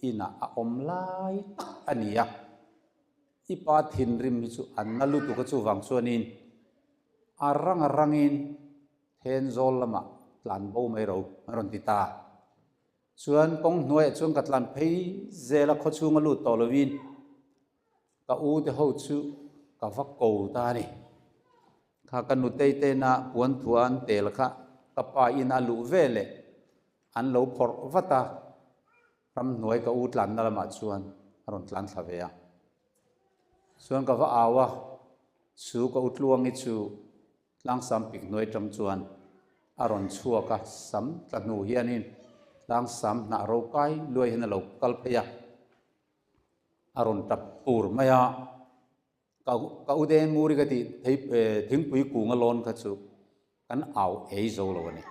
inah a awm lai tak a ni a, i pa thinrim hi chu a na lutuk a, chuvang chuanin a rang a rangin Thenzawl lamah tlan bo mai ro an rawn ti ta. Chuan kawng hnuaiah chuan ka tlan phei zel a, khawchhunga lut tawh lovin ka u te ho chu ka va ko ta a ni. Kha ka nutei tena puan thua an tel kha ka pa in a luh ve leh an lo phawrh vat a, ramhnuai ka u tlanna lamah chuan a rawn tlan thla ve a. Chuan ka va au a, chu ka u Tluangi chu Tlangsam pik hnuai tang chuan a rawn chhuak a, sam tla hnu hianin tlangsam hnah ro kai luai hian a lo kal phei a, a rawn tap pur mai a. Ka ka u deng nguri ka tih thei thingpui kung a lawn kha chu kan au ei zo lo a ni.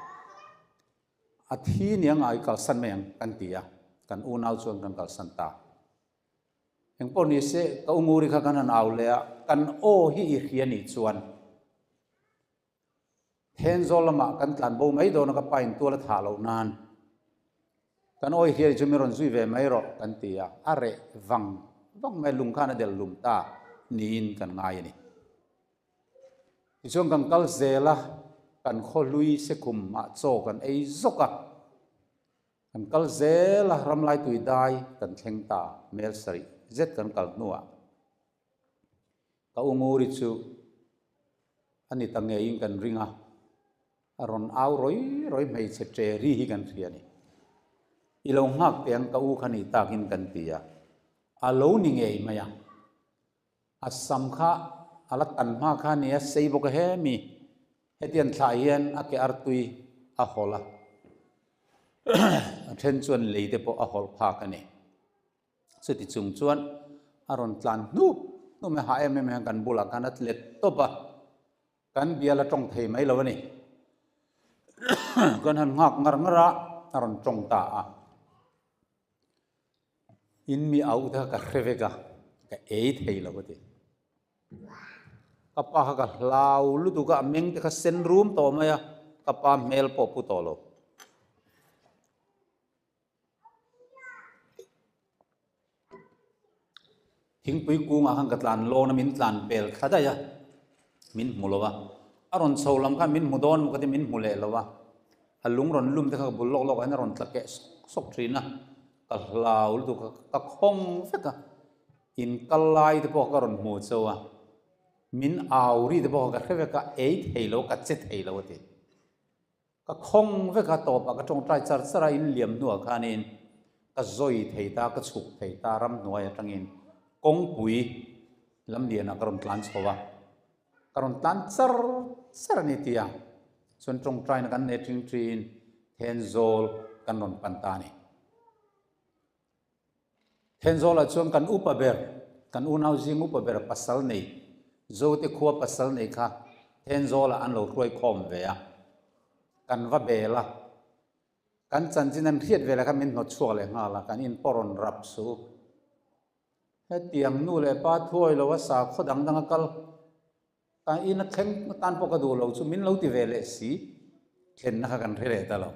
A thi nia ngai kalsan mai ang kan ti a, kan unau chuan kan kalsan ta. Engpawh ni se, ka u nguri kha kan han au leh a, kan aw hi i hria nih chuan Thenzawl lamah kan tlan bo mai dawn a, ka pa in tual a thah loh nan kan aw i hria nih chuan min rawn zui ve mai rawh kan ti a, a reh vang vang mai, lung khan a del lum ta niin kan ngai a ni. Tichuan kan kal zel a, kan khawhlui sekhum ah chaw kan ei zawk a. Kan kal zel a, ramlai tui dai kan thleng ta, mel sarih zet kan kal hnuah ka u Nguri chu a ni ta ngeiin kan ring a, a rawn au rawi rawi hmeichhe ṭe ri hi kan hria a ni. I lo nghak teh ang ka u kha ni takin kan ti a, a lo ni ngei mai a. A sam kha a la tan hma kha a ni a, sei bawk a he mi. Hetiang thlah hian a ke artui a hawlh a, a then chuan lei te pawh a hawlh phak a ni. Chuti chung chuan a rawn tlan hnup hnup mai, hah em em hian kan bulah khan a tlet tawp a, kan bial a tawng thei mai lo a ni. Kan han nghak ngar ngar a, a rawn tawng ta a. In mi auh te kha ka hre vek a, ka ei thei lo a ti. Ka pa kha ka hlau lutuk a, a meng te kha sen rum tawh mai a, ka pa hmel pawh pu tawh lo. Thingpui kungah khan ka tlan lawn a, min tlan pel thla daih a, min hmu lo a. A rawn chho lam khan min hmu dawn maw ka ti, min hmu leh lo a. A lung rawn lum te kha ka bul lawk lawk ah hian a rawn tla keh sawk sawk thin a, ka hlau lutuk a, ka khawng vek a. In kal lai te pawh ka rawn hmu chauh a, min au ri te pawh kha ka hre vek a, ei thei lo, ka che thei lo a ti. Ka khawng vek a, tawpah ka tawngtai char char a, in liam hnuah khanin ka zawi thei ta, ka chhuk thei ta, ramhnuai atangin kawngpui lam lianah ka rawn tlan chho a, ka rawn tlan char char a ni tia chuan tawngtaina kan nei ṭing ṭin Thenzawl kan rawn pan ta a ni. Thenzawlah chuan kan upa ber, kan unau zing upa ber pasal nei, Zote khua pasal nei kha Thenzawlah an lo hruai khawm ve a, kan va bel a, kan chanchin an hriat veleh khan min hnawt chhuak leh nghal a, kan in pawh rawn rap su. Hetiang nu leh pa thuawi lo a sakhaw dang dang a kal, ka in a thleng atan pawh ka duh lo chu min lo ti ve leh si, thlenna kha kan hre leh ta lo.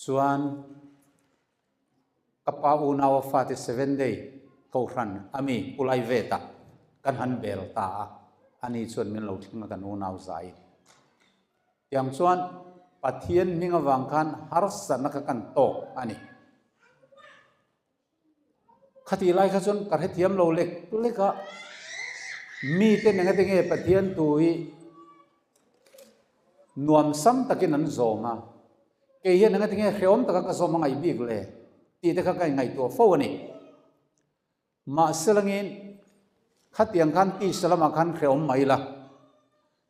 Chuan ka pa unau a fate Seven Day Kohhran a mi Pu Laiveta kan han bel ta a, ani chuan min lo thleng a kan unau zai. Tiang chuan Pathian hming avang khan harsatna kha kan tawk a ni. Khatih lai kha chuan ka hrethiam lo lek lek a, mite eng ate nge Pathian tu hi nuam sam takin an zawm a, kei hian eng ate nge hrehawm taka ka zawm a ngaih bik le tih te kha ka inngaihtuah fo a ni. Mahse langin khatiang khan tisa lamah khan hrehawm mai la,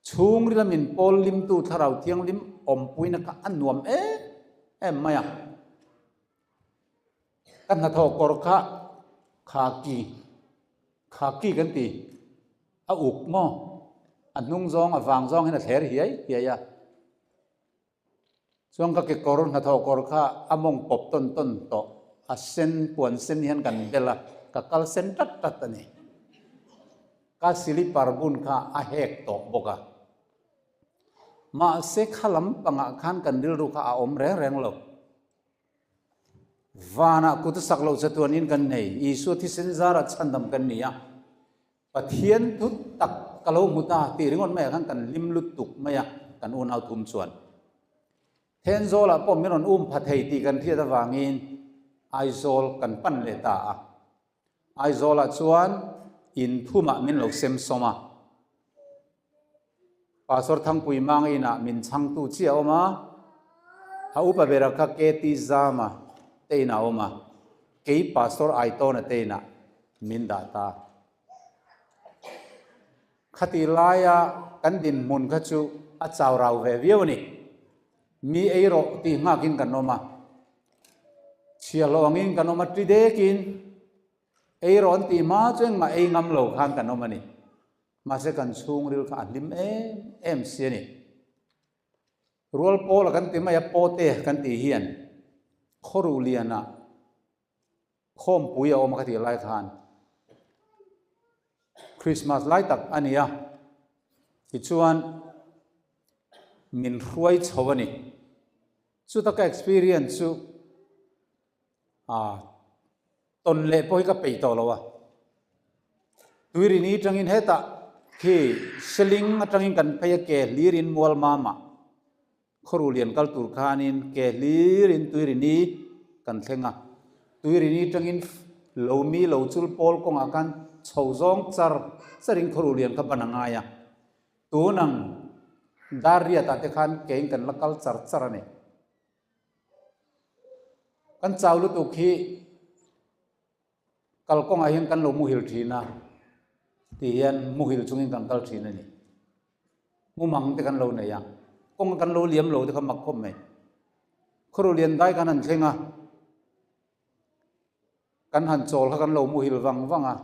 chhungril a min pawl limtu Thlarau Thianghlim awmpuina kha a nuam em em mai a. Ka hnathawh kawr kha khaki, khaki kan ti, a uk maw? A hnung zawng, a vang zawng hian a thler hiai hiai a. Chuan ka kekawr, hnathawh kawr kha a mawng pawp tawn tawn tawh, a sen, puan sen hian kan bel a, ka kal sen tat tat a ni. Ka silipar bun kha a hek tawh bawk a. Mahse kha lampangah khan kan rilru kha a awm reng reng lo. Vanah kut a sak loh chatuanin kan nei. Isua thisen zarah chhandam kan ni a. Pathian thu tak ka lo hmu ta tih ringawt maiah khan kan hlim lutuk mai a, kan unau thum chuan. Thenzawlah pawh min rawn um pha thei tih kan hriat avangin Aizawl kan pan leh ta a. Aizawlah chuan in thumah min lo sem sawm a. Pastor Thangpui Mang inah min chhangtu chiah a awm a, a upa bera kha KT Zama te inah a awm a, kei Pastor Aitawna te inah min dah ta. Khati laia kan dinhmun kha chu a chau rau ve viau a ni. Mi ei rawh tih nghakin kan awm a, chhiahhlawh angin kan awm a, ṭi dekin ei rawh an tih hma chu engmah ei ngam lo khan kan awm a ni. Mahse kan chhungril kha a hlim em em si a ni. Rual pawla kan ti mai a, pawte kan tih hian khawruh lianah khawmpui a awm a ka tih lai khan Christmas lai tak a ni a, tichuan min hruai chho a ni. Chuta ka experience chu Tawn leh pawh hi ka peih tawh lo a. Tuirini atangin hetah khi Seling atangin kan phei a ke hlirin Mualmama khawru lian kal tur khanin ke hlirin Tuirini kan thleng a. Tuirini atangin Lomi lo chul pawl kawngah khan chho zawng char charin khawru lian kha ban a ngai a. Tunang Darriatah te khan kein kan la kal char char a ni. Kan chau lutuk hi kalkawngah hian kan lo muhil thin a tih hian muhil chungin kan kal thin a ni. Mumang te kan lo nei a, kawng kan lo liam lo te kha mak khawp mai. Khawru lian dai kan han thleng a, kan han chawl kha kan lo muhil vang vang a.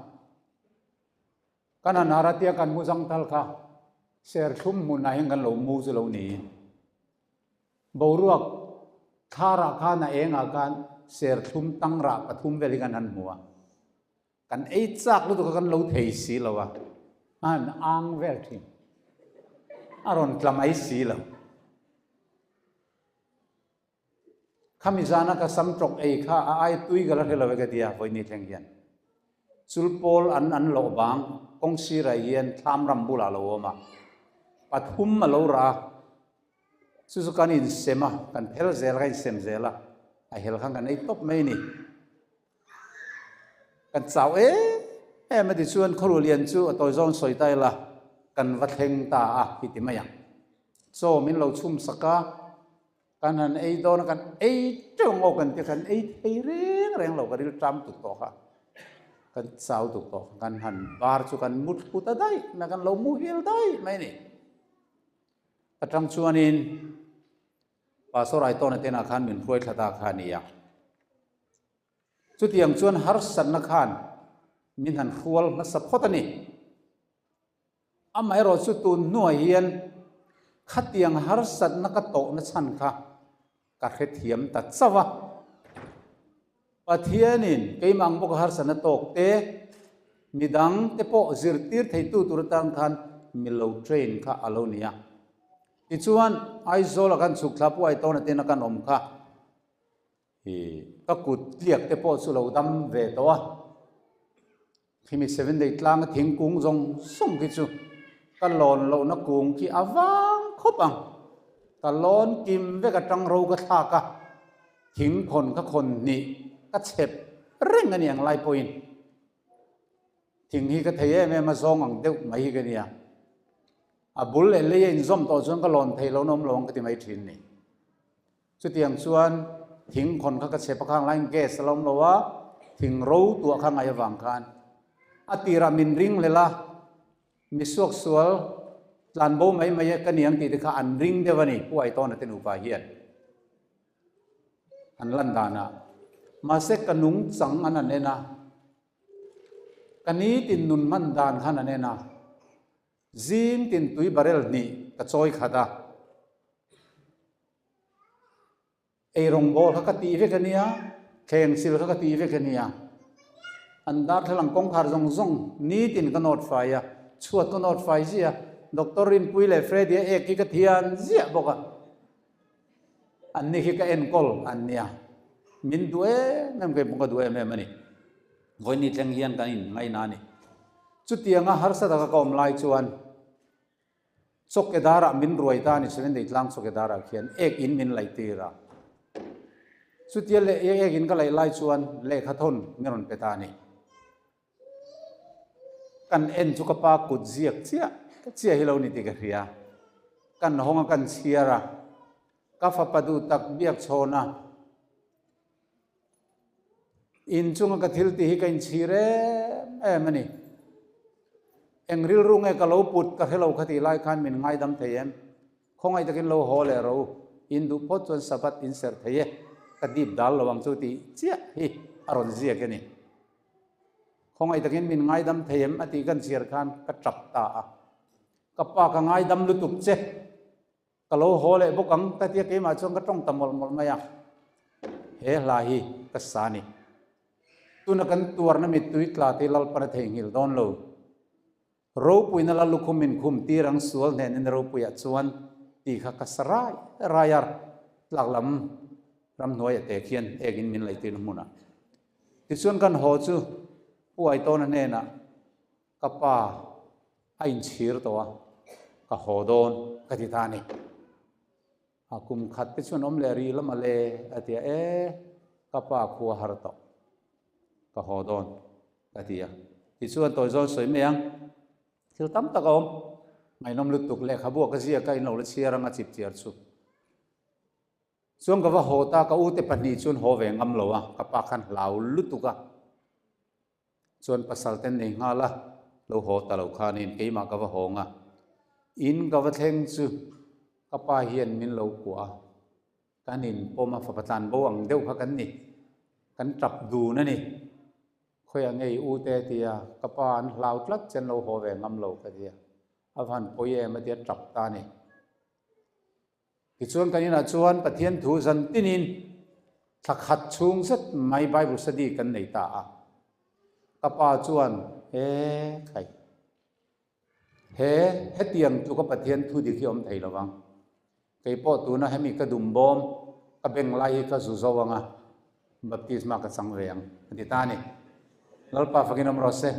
Kan han har a tia kan mu zangthal kha serthlum hmunah hian kan lo mu chu lo niin. Boruak thlarah khan a engah khan serthlum tangrah pathum vel hi kan han hmu a, kan ei chak lutuk kha kan lo thei si lo a, a han ang vel thin, a rawn tla mai si lo. Khami zana ka sam tawk ei kha a ai tui ka la hre lo e ka ti a, vawiini thleng hian. Chulpawl an an loh vang kawng sirah hian thlam ram bulah a lo awm a, pathum a lo rah a, chu chu kan insem a, kan phel zel a, kan insem zel a, a hel khan kan ei tawp mai a ni. Kan chau em em a tichuan khawruh lian chu a tawi zawn sawi ta ila kan va thleng ta a hi ti mai ang. Chaw min lo chhum sak a. Kan han ei dawn a, kan ei teuh ang aw kan ti a, kan ei thei reng reng lo, ka ril ṭam tuk tawh kha, kan chau tuk tawh kha, kan han bar chu kan mu thlu ta daih mai, kan lo muhil daih mai a ni. Atang chuanin Pastor Aitawna te inah khan min hruai thla ta kha a ni a. Chutiang chuan harsatna khan min han hrual hmasa phawt a ni. Amaherawh chu tun hnuah hian khatiang harsatna ka tawhna chhan kha ka hrethiam ta chauh a. Pathianin keimah ang bawka harsatna tawk te, midang te pawh zirtir theitu tur atan khan mi lo train kha a lo ni a. Tichuan, Aizawla kan chhuk thla Pu Aitawna tena kan awm kha i ka kut tliak te pawh chu lo dam ve tawh a. Khimi Seven Day tlanga thingkung zawng zawng khi chu ka lawn lohna kung khi a vang khawp ang. Ka lawn kim vek atang ro ka thlak a, thing khawn ka khawn hnih ka chhep reng a ni ang lai pawhin. Thing hi ka thei em em a zawng ang deuh mai hi ka nia. A bul leh lei a inzawm tawh chuan ka lawn thei lo na awm lo ang ka ti mai thin ni. Chutiang chuan thing khawn kha ka chhe pakhang laiin gas a lo awm lo a, thing ro tuah kha ngaih avang khan a tirah min ring lel a, mi suaksual tlan bo mai mai e ka ni ang tih te kha an ring deuh a ni, Pu Aitawna te nupa hian an lan danah. Mahse ka nungchang an han en a, ka nitin nun hman dan khan an en a, zing tin tui barrel hnih ka chawi khat a, Ei rawngbawl kha ka tih vek a nia, thleng sil kha ka tih vek a nia. An darthlalang kawngkhar zawng zawng nitin ka nawt fai a, chhuat ka nawt fai ziah a, Doctor Rinpui leh Freddy-a ek hi ka thian ziah bawk a. Anni khi ka enkawl an nia. Min duh em em, kei pawh ka duh em em a ni. Vawiin thleng hian kan inngaihna a ni. Chutianga harsa taka ka awm lai chuan Chawkedarah min ruai ta a ni, Seven Tlang Chawkedarah khian ek in min laih tir a. Chutia leh ek in ka laih lai chuan lehkha thawn min rawn pe ta a ni. Kan en chu ka pa kut ziak chiah chiah hi lo ni tih ka hria. Kan hawng a kan chhiar a, ka fapa duh tak biak chhawn a. Inchunga ka thil tih hi ka inchhir em em a ni. Eng rilru nge ka lo put ka hre lo kha tih lai khan min ngaidam thei em? Khawngaih takin lo haw leh ro, in duh phawt chuan Sabbath in serh thei e, ka dip dal lo ang chu tih chiah hi a rawn ziak a ni. Khawngaih takin min ngaidam thei em a tih kan chhiar khan ka tap ta a. Ka pa ka ngaidam lutuk che. Ka lo haw leh bawk ang ka tia keimah chuan ka tawng ta mawlh mawlh mai a, he hla hi ka sa a ni. Tuna kan tuarna mittui tla te Lalpan a theihnghilh dawn lo. Ropuina la lukhum min khum tir ang sual hnenin ropuiah chuan tih kha ka sa rai rai a, tlak lam ramhnuai a te khian ekin min laihtirna hmunah. Tichuan kan haw chu Pu Aitawna hnenah Ka pa a inchhir tawh a, ka haw dawn ka ti ta a ni. A kum khat te chuan awm leh rih lam a le a ti a, e ka pa khua har tawh, ka haw dawn ka ti a. Tichuan tawi zawn sawi mai ang, thil tam tak a awm, ngaihnawm lutuk lehkhabu a ka ziak a, in lo la chhiar ang a chip chiar chu. Chuan ka va haw ta, ka ute pahnih chuan haw ve ngam lo a, ka pa khan hlau lutuk a. Chuan pasal ten nei nghal a, lo haw ta lo khanin keimah ka va hawng a, in ka va thleng chu ka pa hian min lo kuah a, kan inpawm a, fapa tlan bo ang deuh kha kan ni, kan tap dun a ni. Khawiah nge i u te a ti a, ka pa an hlau tlat che an lo haw ve ngam lo ka ti a, a van pawi em a ti a, tap ta a ni. Tichuan kan inah chuan Pathian thu zan tinin thla khat chhung zet mai Bible study kan nei ta a. Ka pa chuan, He khai, he hetiang tluka Pathian thu dik hi awm thei lo vang. Kei pawh tuna hemi ka dum bawm, ka beng lai hi ka zu zo ang a, baptisma ka chang ve ang, a ti ta a ni. Lalpa fakin awm rawh se.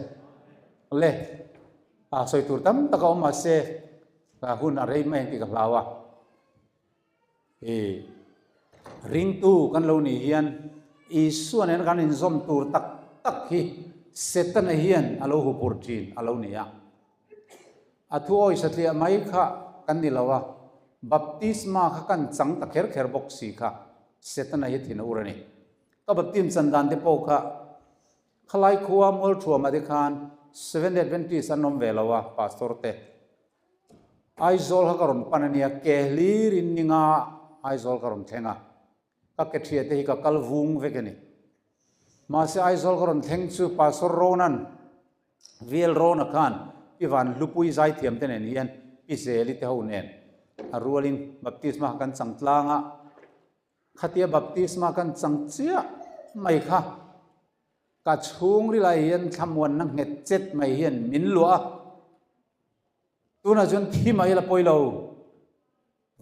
Le, a sawi tur tam tak a awm mahse, Ka hun a rei mai ang tih ka hlau a. I ringtu kan lo nih hian Isua nen kan inzawm tur tak tak hi Setana hian a lo hupur thin a lo ni a. A thu awi satliah mai kha kan ni lo a, baptisma kha kan chang ta kher kher bawk si kha Setana hi thin a ur a ni. Ka baptim chan dan te pawh kha Khalai khua Mualthuama te khan Seventh Adventist an awm ve lo a, Pastor te. Aizawl kha ka rawn pan a nia, ke hlir in ninga Aizawl ka rawn thleng a, ka ke thiah te hi ka kal vung vek a ni. Mahse Aizawl ka rawn thleng chu Pastor Ronan, VL Rona khan Pi Van Hlupui zaithiam te nen hian Pi Zeli te ho nen a rualin baptisma kan chang tlang a, khatia baptisma kan chang chiah mai kha ka chhungrilai hian thlamuanna nghet chet mai hian min luah a, tunah chuan thi mai la pawi lo.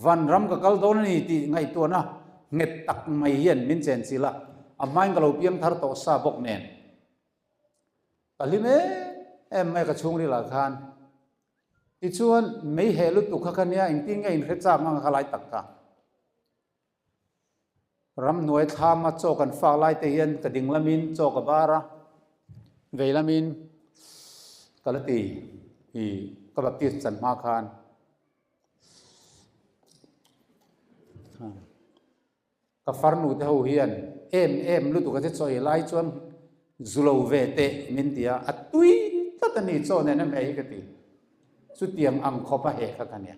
Vanram ka kal dawn a ni tih ngaihtuahna nghet tak mai hian min chenchilh a, a hmain ka lo piang thar tawh sa bawk nen. Ka hlim em em mai ka chhungril ah khan. Tichuan mei heh lutuk kha ka nia engtin nge inhre chak ang a kha lai tak kha. Ramhnuai thlama chaw kan fak lai te hian ka ding lamin chaw ka bar a, vei lamin ka la ti i ka baptist chan hma khan. Ka farnu te ho hian em em lutuk a che chaw ei lai chuan zu lo ve teh min ti a, a tui tlat a ni chaw nen a hmeh hi ka ti. Chutiang ang khawp a heh kha ka nia.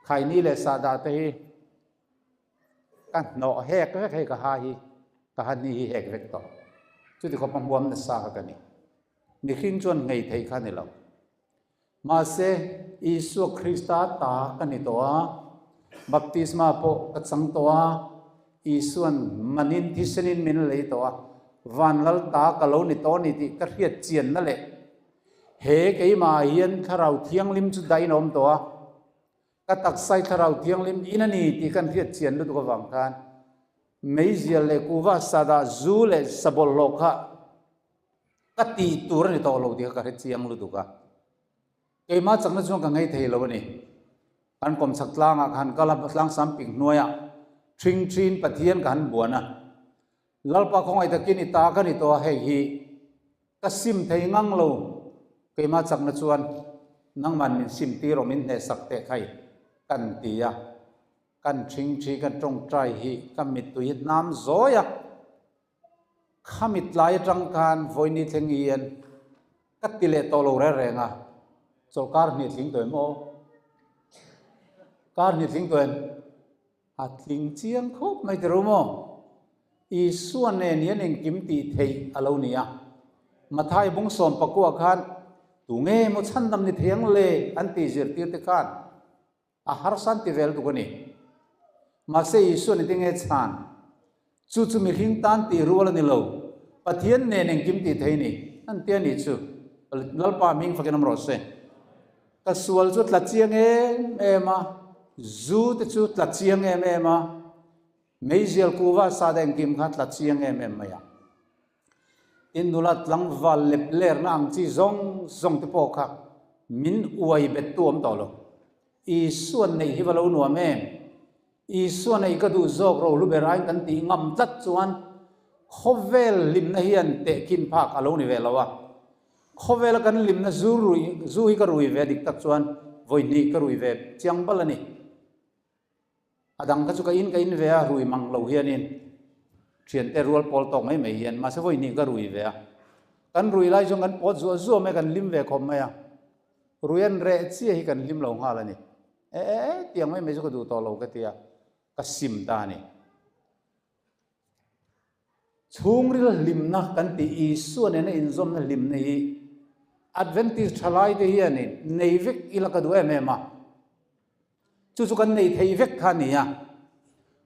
Khaini leh sahdah te hi ka hnawh hek vek hei ka ha hi ka ha ni hi hek vek tawh. Chuti khawp a hmuam nasa kha ka ni. Mihring chuan nghei thei kha ni lo. Mahse, Isua Krista ta ka ni tawh a, baptisma pawh ka chang tawh a, Isua'n manin thisenin min lei tawh a, vanlal ta ka lo ni tawh a ni tih ka hriat chianna leh he keimah hian Thlarau Thianghlim chu dahin a awm tawh a, ka taksai Thlarau Thianghlim in a ni tih kan hriat chian lutuk avang khan meizial leh kuva sadah zu leh sabawlhhlawh kha Ka tih tur a ni tawh lo tih kha ka hre chiang lutuk a. Keimah chakna chuan ka ngei thei lo a ni. Kan kawmchhak tlangah ka han kal a, tlangsam pik hnuaiah ṭhing ṭhin Pathian ka han buan a. Lalpa khawngaih takin i ta ka ni tawh a, hei hi ka sim thei ngang lo. Keimah chakna chuan nangman min sim tir aw min hnehsak teh khai kan ti a. Kan ṭhing ṭhi kan ṭawngṭai hi ka mittui hi hnam zawi a. Khami tlai atang khan vawiini thleng hian ka ti leh tawh lo reng reng a, chawlh kar hnih tling tawh em aw? Kar hnih tling tawh em? A tling chiang khawp mai ti ro maw? Isua nen hian engkim tih theih a lo ni a. Mathai bung sawm pakua khan tunge maw chhandam ni thei ang le an tih zirtir te khan A harsan ti vel tuk a ni. Mahse Isua ni tinge chhan? Chu chu mihring tan tih rual a ni lo. Pathian nen engkim tih thei ni. An ti a nih chu. Lalpa hming fakin awm rawh se. Ka sual chu tla chiang em em a, zu te chu tla chiang em em a, meizial kuva sa te engkim kha tla chiang em em mai a. Tin nula tlangval lep lerna ang chi zawng zawng te pawh kha min uai bet tu awm tawh lo. Isua neih hi va lo nuam em? Isua neih ka duh zawk rohlu ber aiin kan tih ngam tlat chuan khawvel hlimna hian tehkhin phak a lo ni ve lo a. Khawvela kan hlimna zu rui zu hi ka rui ve dik tak chuan vawi hnih ka rui ve chiang bal a ni. A dang kha chu ka in ka in ve a, rui mang lo hianin thiante rual pawl tawk mai mai hian mahse vawi hnih ka rui ve a. Kan rui lai chuan kan pawt zuah zuah mai a, kan hlim ve khawp mai a. Rui an reh chiah hi kan hlim lo nghal a ni. E e e tiang mai mai chu ka duh tawh lo ka ti a, ka sim ta a ni. Chhungril hlimna kan tih Isua nena inzawmna hlimna hi Adventist thalaite hianin nei vek ila ka duh em em a. Chu chu kan nei thei vek kha a ni a.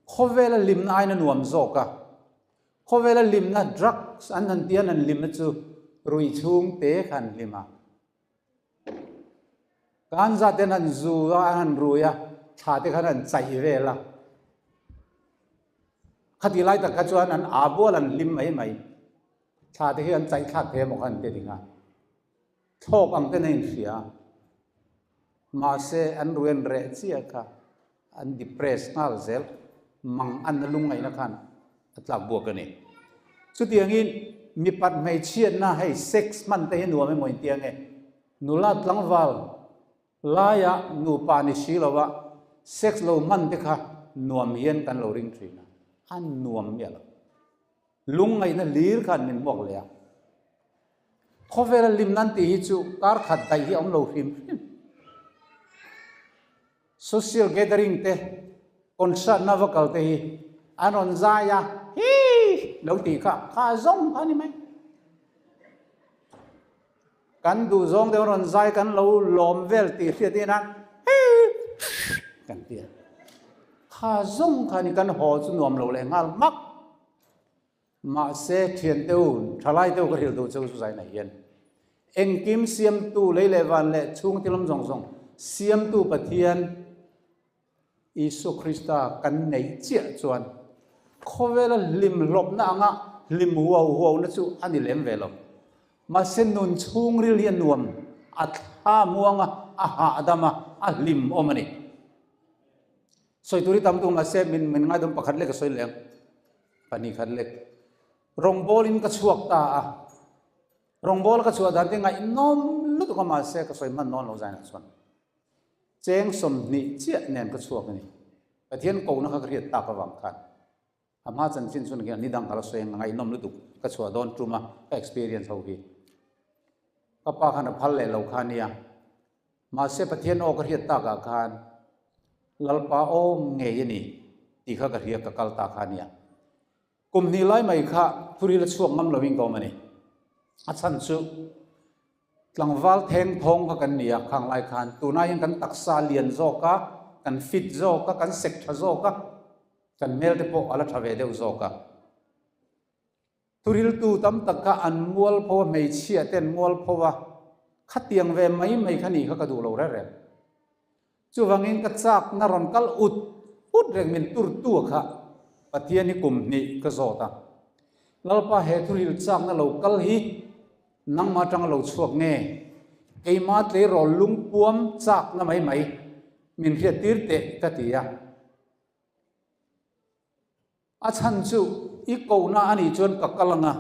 Khawvela hlimna aiin a nuam zawk a. Khawvela hlimna drugs an han tih an han hlimna chu rui chhungte kha an hlim a. Kan zat te an han zu a, an han rui a, thla te khan an chaih vel a. Khati lai tak kha chuan an aa bual an hlim mai mai. Thla te hi an chaih thlak thei emaw kha an ti ding a. Thlawk ang ten a inhria a. Mahse an rui an reh chiah kha an depress nghal zel mang an a lungngaihna khan a tlak buak a ni. Chutiangin mipat hmeichhiatna hei sex hman te hi nuam emaw inti ange. Nula tlangval laia nupa ni si lova sex lo hman te kha nuam hian kan lo ring thin a, a nuam miah lo. Lungngaihna hlir khan min hmuak leh a. Khawvela limna an tih hi chu kar khat daih hi a awm lo hrim hrim. Social gathering te, concert na va kal te hi an rawn zai a, hii lo tih kha, kha zawng kha a ni mai. Kan duh zawng deuh rawn zai kan lo lawm vel tih hriat in a kan ti a. Kha zawng kha ni kan haw chu nuam lo leh nghal hmak. Mahse thian te u, thalai te u ka hrilh duh cheu chu zainah hian engkim siamtu lei leh van leh chhung tilawm zawng zawng siamtu Pathian Isua Krista kan neih chiah chuan khawvela hlim hlawpna anga hlim huau huauna chu a ni lem ve lo. Mahse nun chhungril hi a nuam, a thla muang a, a hahdam a, a hlim awm a ni. Sawi tur hi tam tuk mahse min min ngaidawm pakhat lek a sawi leh ang, pahnih khat lek. Rawngbawlin ka chhuak ta a, rawngbawla ka chhuah dan te ngaihnawm lutuk a mahse ka sawi hman dawn lo zainah chuan. Cheng 20 chiah nen ka chhuak a ni. Pathian kohna kha ka hriat tak avang khan a hma chanchin chu nakin ni dang ka la sawi ang, a ngaihnawm lutuk ka chhuah dawn tum a, ka experience ho hi. Ka pa khan a phal leh lo kha nia. Mahse Pathian aw ka hriat takah khan Lalpa aw ngei a ni tih kha ka hria ka kal ta kha nia. Kum hnih lai mai kha thuril a chhuak ngam loin ka awm a ni. A chhan chu tlangval theng thawng kha kan ni a, khang lai khan tunah hian kan taksa lian zawk a, kan fit zawk a, kan sek tha zawk a, kan hmel te pawh a la tha ve deuh zawk a. Thuriltu tam tak kha an mual pho a, hmeichhia te an mual pho a, khatiang ve mai mai kha nih kha ka duh lo reng reng. Chuvangin ka chakna rawn kal ut ut reng min turtu kha Pathian hi kum hnih ka zawt a. Lalpa he thuril chakna lo kal hi nangmah atanga lo chhuak nge? Keima tleirawl lungpuam chakna mai mai min hriattir teh ka ti a. A chhan chu i kohna a nih chuan ka kal ang a,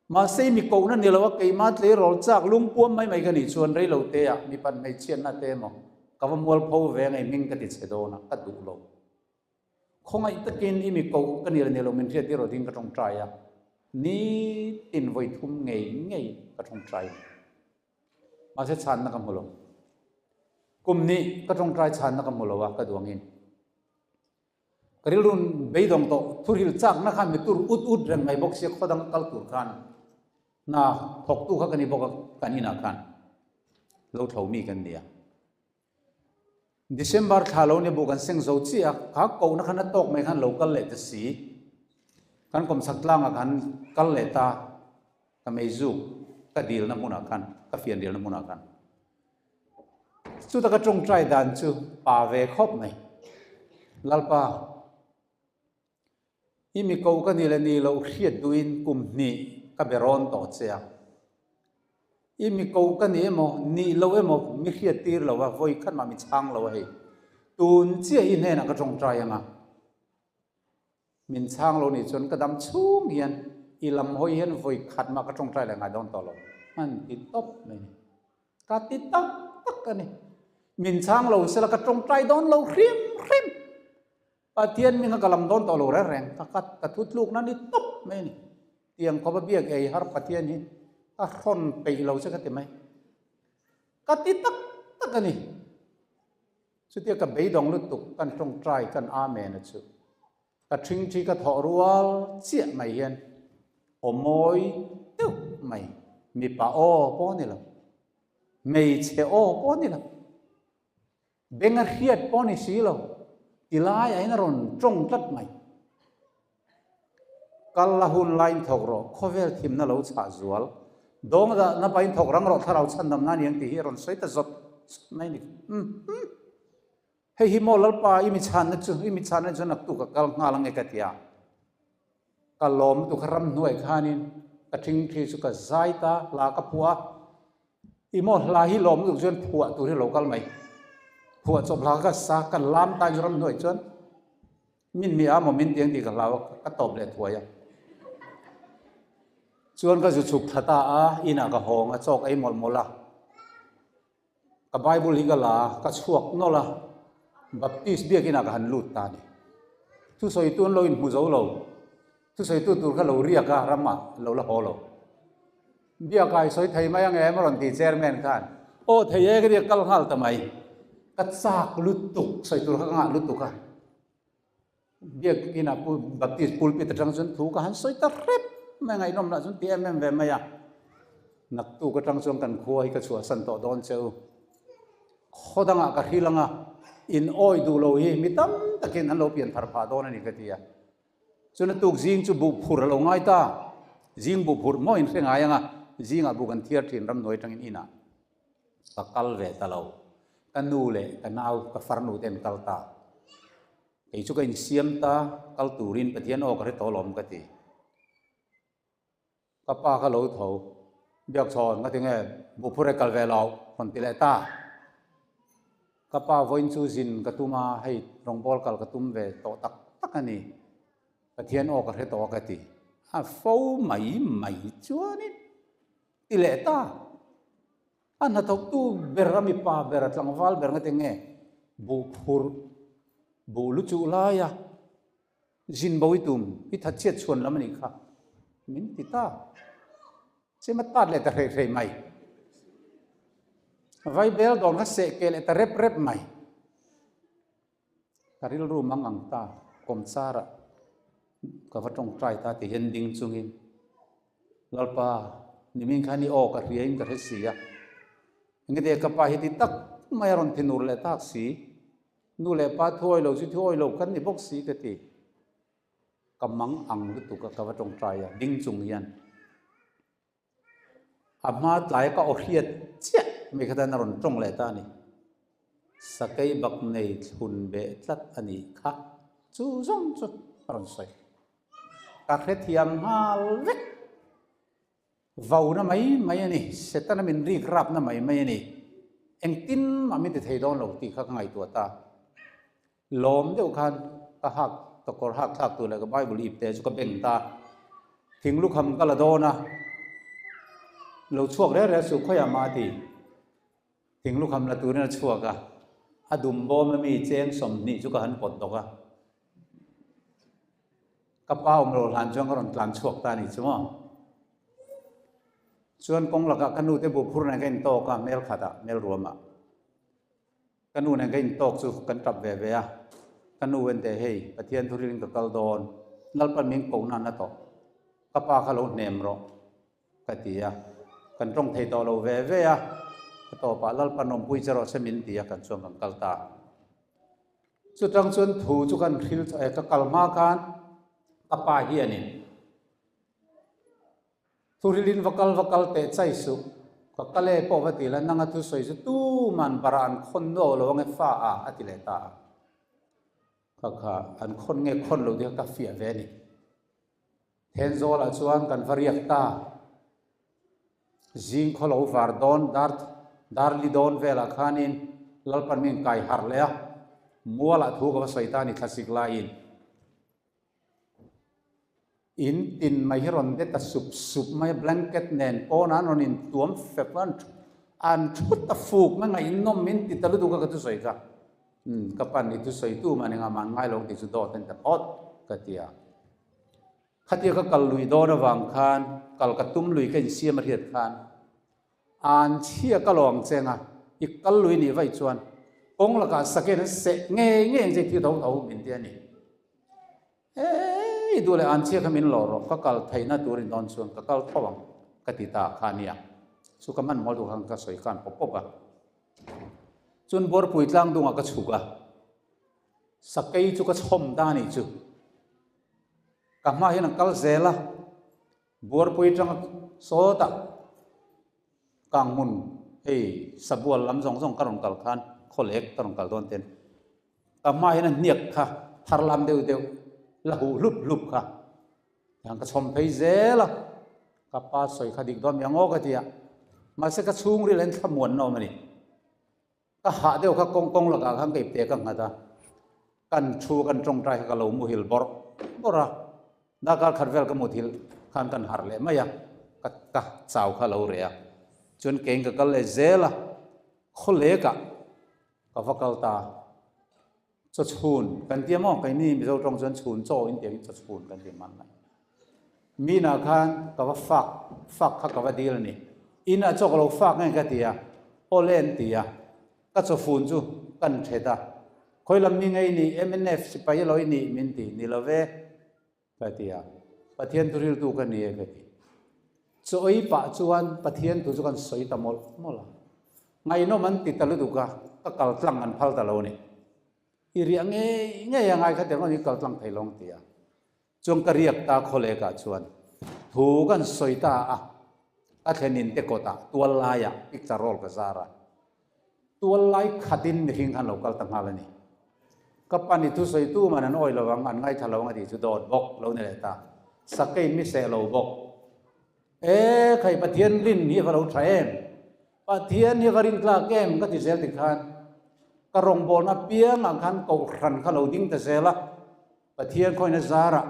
mahse i mi kohna ni lo a keimah tleirawl chak lungpuam mai mai ka nih chuan rei lo te ah mipat hmeichhiatna te emaw ka va mualpho ve ang ei hming ka ti chhe dawn a, ka duh lo. Khawngaih takin i mi koh ka ni le ni lo min hriat tir rawh ding ka tawngtai a, nitin vawi thum ngei ngei ka tawngtai a ni. Mahse chhanna ka hmu lo. Kum nih ka tawngtai chhanna ka hmu lo a ka duh angin. Ka rilrun beidawng tawh thurhil chakna khan mi tur ut ut reng mai bawk sia khaw dang kal tur khan hna thawktu kha ka ni bawk a kan inah khan lo thlo mi kan ni a. December thla lo ni buh kan seng zo chiah a, kha kohna khan a tawk mai khan lo kal leh ta si. Kan kawmchhak tlangah khan kal leh ta ka meizuk ka dilna hmunah khan ka fian dilna hmunah khan. Chuta ka tawngtai dan chu pa ve khawp mai. Lalpa, i mi ko ka ni le ni loh hriat duhin kum hnih ka be rawn tawh che a. I mi ko ka ni emaw, nih lo emaw mi hriat tir lo a, vawi khat mah mi chhang lo a hei. Tun chiah i hnenah ka tawngtai ang a. Min chhang lo nih chuan ka dam chhung hian i lam hawi hian vawi khat mah ka tawngtai leh ngai dawn tawh lo. An ti tawp mai ni. Ka ti tak tak a ni. Min chhang lo sela ka tawngtai dawn lo hrim hrim. Pathian hminga ka lam dawn tawh lo reng reng. Ka ka ka thu tlukna ni tawp mai a ni. Tiang khawpa biak ei har Pathian hi ka hrawn peih lo che ka ti mai. Ka ti tak tak a ni. Chutia ka beidawng lutuk kan tawngtai kan Amen a chu ka thingthi ka thawh rual chiah mai hian aw mawi deuh mai mipa aw pawh a ni lo, hmeichhe aw pawh a ni lo, benga hriat pawh a ni si lo tilai ah hian a rawn tawng tlat mai. Kal la hun laiin thawk rawh, khawvel thimna lo chhah zual. Dawng dah na pahin thawk rang rawh, thlarau chhandam na ni ang tih hi a rawn sawi ta zawt zawt mai a ni. Umm. Hei hi maw Lalpa i mi chhanna chu, i mi chhanna chuan naktuk a kal nghal ang e ka ti a. Ka lawm lutuk a ramhnuai khanin ka thingthi chu ka zai ta, hla ka phuah a. I maw hla hi lawm lutuk chuan phuah tur hi lo kal mai. Phuah chawp hla ka sa, ka lam ta chu ramhnuai chuan Min mi a maw min ti ang tih ka hlau a, ka tawp leh thuai a. Chuan ka zu chhuk thla ta a, inah ka hawng a, chawk ei mawlh mawlh a. Ka Bible hi ka la a, ka chhuak nawlh a, Baptist biakinah ka han lut ta a ni. Thusawitu an lo inhmu zo lo, thusawitu tur kha lo riak a, ramah lo la haw lo. Biaka i sawi thei mai ang em a rawn ti chairman khan. Aw thei e ka ti a, kal nghal ta mai. Ka chak lutuk, sawi tur kha ka ngah lutuk a. Biakinah pu Baptist pulpit atang chuan thu ka han sawi ta hrep mai, ngaihnawm lah chuan ti em em ve mai a. Naktuk atang chuan kan khua hi ka chhuahsan tawh dawn che u. Khaw dangah ka hril anga in awi duh lo hi mi tam takin an lo pian thar phah dawn a ni ka ti a. Chuna tuk zing chu buh phur a lo ngai ta. Zing buh phur maw in hre ngai anga zingah buh kan thiar thin ramhnuai atangin inah ka kal ve ta lo. Ka nu leh ka nau ka farnu te an kal ta. Kei chu ka insiam ta kal turin Pathian aw ka hre tawh lawm ka ti. Ka pa kha lo tho, Biakchhawn ka ti nge, buhphur e kal ve lo, rawn ti leh ta. Ka pa vawiin chu zin ka tum a, hei rawngbâwl kal ka tum ve tawh tak tak a ni. Pathian aw ka hre tawh a ka ti. A fo mai mai chuanin ti leh ta. A hnathawktu ber, a mipa ber, a tlangval ber nga ti nge, buhphur, buh lu chuh laia Zin bo i tum, i thatchhiat chhuan lam a nih kha, min ti ta. Chem a tat leh ta hrei hrei mai. Vaibel dawn kha seh keh leh ta rep rep mai. Ka rilru mang ang ta, kawmchar ah ka va tawngtai ta ti hian ding chungin, Lalpa, nimin khan i aw ka hria in ka hre si a, engati ka pa hi ti tak mai a rawn thinur leh tak si. Nu leh pa thuawi lo chu thuawi lo kan ni bawk si ka ti. Ka mang ang lutuk a ka va tawngtai a, ding chung hian a hma tlai ka aw hriat chiah mai kha tan a rawn tawng leh ta a ni. Sakei bak nei thlun beh tlat a nih kha chu zawng chu a rawn sawi. Ka hrethiam nghal vek. Vauna mai mai a ni, Setana min rik rapna mai mai a ni. Engtin mah min ti thei dawn lo tih kha ka ngaihtuah ta. Lawm deuh khan ka hak, ka kawr hak thlak tur leh ka Bible ip te chu ka beng ta. Thing lukham ka la dawn a, lo chhuak reh reh suh khawiah mah a ti. Thing lukham la turin a chhuak a, a dum bawm ami cheng 20 chu ka han pawt dawk a. Ka pa awm lo hlan chuan ka rawn tlan chhuak ta a ni chu maw? Chuan kawng lakah ka nu te bu phur nen ka intawk a, hmel khatah, hmel ruamah. Ka nu nen ka intawk chu kan tap ve ve a, ka nu en teh hei, Pathian thurilin ka kal dawn, Lalpan min koh nan a tawh, ka pa kha lo hnem rawh ka ti a, kan tawng thei tawh lo ve ve a, ka tawpah Lalpan awmpui che rawh se min ti a, kan chuan kan kal ta. Chutang chuan thu chu kan hril eh ka kal hma khan ka pa hianin thu hrilin va kal va kal teh chai suh, ka kal e pawh va ti la nanga thusawi chu tuman barah an khawn nuau lo ange fa a a ti leh ta a. Kha kha an khawn nge khawn lo tih kha ka fiah ve a ni. Thenzawlah chuan kan va riak ta. Zing khaw lo var dawn dar dar li dawn velah khanin Lalpan min kai harh leh a, mualah thu ka va sawi ta a ni thlasik laiin. In tin mai hi rawn det a sup sup mai a, blanket nen pawnah an rawn intuam fep a, an thut a fuk mai ngaihnawm min ti ta lutuk a ka thusawi kha. Umm ka pan i thusawi tu mah ni ngah mah an ngai lo ang tih chu dawt a ni ta phawt ka ti a. Khatia ka kal lui dawn avang khan kal ka tum lui ka insiam a hriat khan an chhia ka lo ang cheng a, i kal lui nih vaih chuan kawng lakah saken an seh ngei ngei ang che thil tho tho min ti a ni. Eii duh leh an chhia kha min lawh rawh, ka kal theihna tur in dawn chuan ka kal tho ang ka ti ta kha a nia. Chu ka hmanhmawh lutuk khan ka sawi khan pawp pawp a. Chuan Buarpui tlangdungah ka chhuk a, sakei chu ka chhawm ta a nih chu. Ka hma hian an kal zel a, Buarpui atanga sawtah Kanghmun hei Sabual lam zawng zawng ka rawn kal khan Khawlek ka rawn kal dawn ten ka hma hian a hniak kha thar lam deuh deuh la huh hlup hlup kha tiang ka chhawm phei zel a, ka pa sawi kha dik dawn mi ang aw ka ti a, mahse ka chhungril hian thlamuanna awm a ni. Ka hah deuh kha kawng kawng lakah khan ka ipte ka nghat a, kan thu kan tawngtai kha ka lo muhil bawrh bawrh a, darkar khat vel ka muthilh khan kan harh leh mai a, ka ka chau kha lo reh a, chuan keng ka kal leh zel a, khawlekah ka va kal ta, chaw chhun kan ti a maw, keini Mizo tawng chuan chhun chaw in tih angin chaw chhun kan ti man mai. Minah khan ka va fak, fak kha ka va dil a ni. Inah chaw ka lo fak nge ka ti a, aw le an ti a, ka chawfun chu kan thet a. Khawi lam mi ngei ni, mnf sipai elaw i nih min ti, ni lo ve ka ti a, Pathian thuriltu ka ni e ka ti. Chaw ei pah chuan Pathian thu chu kan sawi ta mawlh mawlh a. Ngaihnawm an ti ta lutuk a, ka kal tlang an phal ta lo a ni. I riah ngei ngei a ngai kha tiang i kal tlang thei lo ang ti a. Chuan ka riak ta khawlekah chuan thu kan sawi ta a, ka thlenin te kawtah tual laiah picture roll ka zar a. Tual lai khatin mihring khan lo kal ta nghal a ni. Ka pa ni thusawi tu man an awi lo ang, an ngaithla lo ang a tih chu dawt bawk lo ni leh ta. Sakein mi seh lo bawk. E khai Pathian rin hi a va lo tha em? Pathian hi a va rin tlak em? Ka ti zel tikhan ka rawngbawlna apiangah khan kohhran kha lo ding ta zel a. Pathian khawina zarah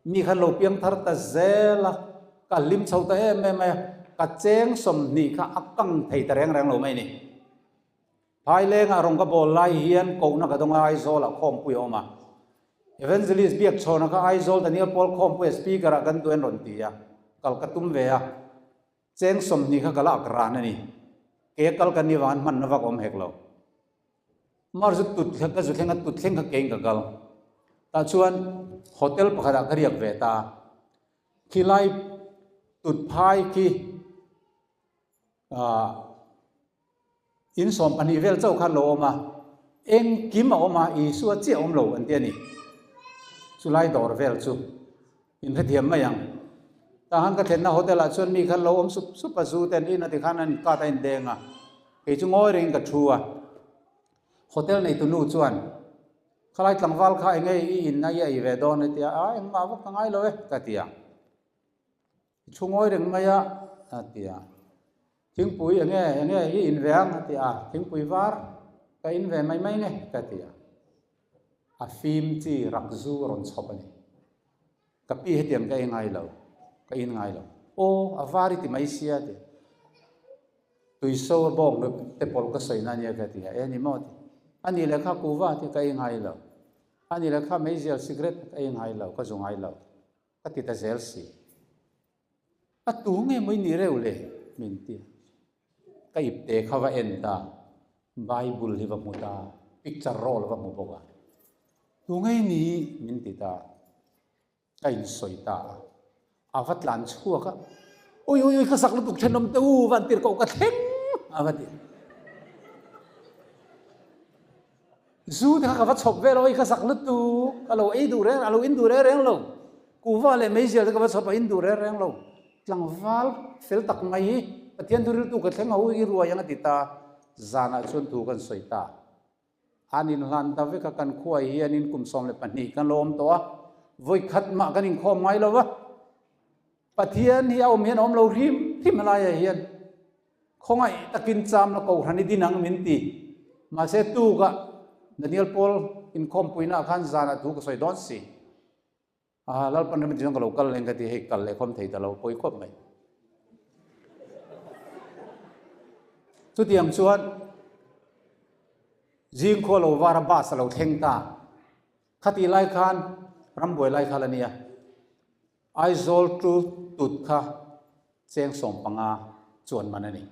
mi khan lo piang thar ta zel a, ka hlim chho ta em em mai a, ka cheng 20 kha a kang thei ta reng reng lo mai a ni. Phailengah rawn ka bawl lai hian kohna ka dawng a, Aizawlah khawmpui a awm a. Evangelist Biakchhawna kha Aizawl Daniel Paul khawmpuia speaker ah kan duh en rawn ti a, kal ka tum ve a. Cheng 20 kha ka la ak ran a ni. Ke kal ka ni vang an hmanna vak awm hek lo. Mar zu tut ka zu thleng a tut thleng kha kein ka kal. Tah chuan hotel pakhatah ka riak ve ta. Khilai tut phai khi ah in 12 vel chauh khan lo awm a, engkim a awm a, Isua chiah a awm lo an ti a ni. Chulai dawr vel chu in hrethiam mai ang. Tah khan ka thlenna hotel ah chuan mi khan lo awm sup sup a, zu te an in a tikhan an cut a indeng a, kei chu ngawi rengin ka thu a. Hotel neitu nu chuan khalai tlangval kha enge i in a i ei ve dawn a ti a, a engmah vak ka ngai lo e ka ti a. I thu ngawi reng mai a, a ti a. Thingpui enge enge i in ve ang a ti a, thingpui var ka in ve mai mai nge ka ti a. A fim chi rak zu a rawn chhawp a ni. Ka pi hetiang ka ei ngai lo, ka in ngai lo. Aw, a var i ti mai sia a ti. Tuiso a bawng te pawlh ka sawi na nia ka ti a, e ni maw a ti. A nih leh kha kuva ti ka ei ngai lo. A nih leh kha meizial cigarette ka ei ngai lo, ka zu ngai lo. Ka ti ta zel si. A tu nge maw i nih reuh le? Min ti a. Ka ipte kha va en ta, Bible hi va hmu ta, picture roll va hmu bawk a. Tu nge i nih? Min ti ta. Ka insawi ta a. A va tlan chhuak a. Ui ui ui ka sak lutuk thenawm te u van tir koh ka thleng a va ti. Zu te kha ka va chhawp vel a, oi ka zak lutuk, a lo ei duh reng, a lo in duh reng reng lo. Kuhva leh meizial te ka va chhawp a, in duh reng reng lo. Tlangval fel tak mai hi Pathian thu riltu ka thleng a, u i ruai ang a ti ta. Zanah chuan thu kan sawi ta. An inhlan ta vek a, kan khuai hianin kum 12 kan lo awm tawh a, vawi khat mah kan inkhawm ngai lo va. Pathian hi a awm hian a awm lo hrim hrim helaiah hian. Khawngaih takin cham la kohhran i din ang min ti. Mahse tukah Daniel Paul inkhawmpuinaah khan zanah thu ka sawi dawn si. A Lalpan rem chuan ka lo kal leng ka ti hei kal leh khawm thei ta lo pawi khawp mai. Chutiang chuan zingkhua lo vara bus a lo thleng ta. Khatih lai khan rambuai lai kha la nia. Aizawl to tut kha cheng 15 chuan man a ni.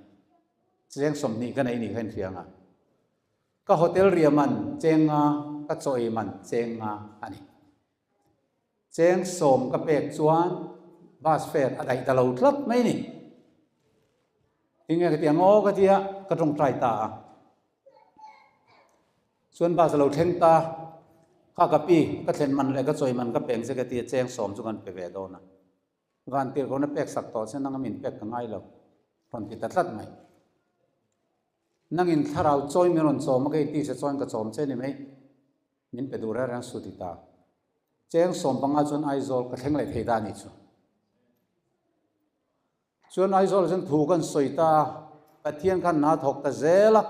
Cheng 20 ka nei ni kha inhriang a. Ka hotel ria man cheng nga, ka chaw ei man cheng nga a ni. Cheng 10 ka pek chuan bus fare a daih ta lo tlat mai ni. Tinge ka ti ang aw ka tia ka tawngtai ta a. Chuan bus a lo thleng ta, kha ka pi, ka thlen man leh ka chawi man ka peng che ka ti a, cheng 10 chu kan pe ve dawn a. Van tir kona pek sak tawh che nanga min pek ka ngai lo, rawn ti ta tlat mai. Nangin thlarau chawi min rawn chawm a, kei tisa chawiin ka chawm che ni mai, min pe duh reng reng su ti ta. Cheng 15 chuan Aizawl ka thleng leh thei ta a nih chu. Chuan Aizawl chuan thu kan sawi ta a, Pathian khan hna thawk ta zel a,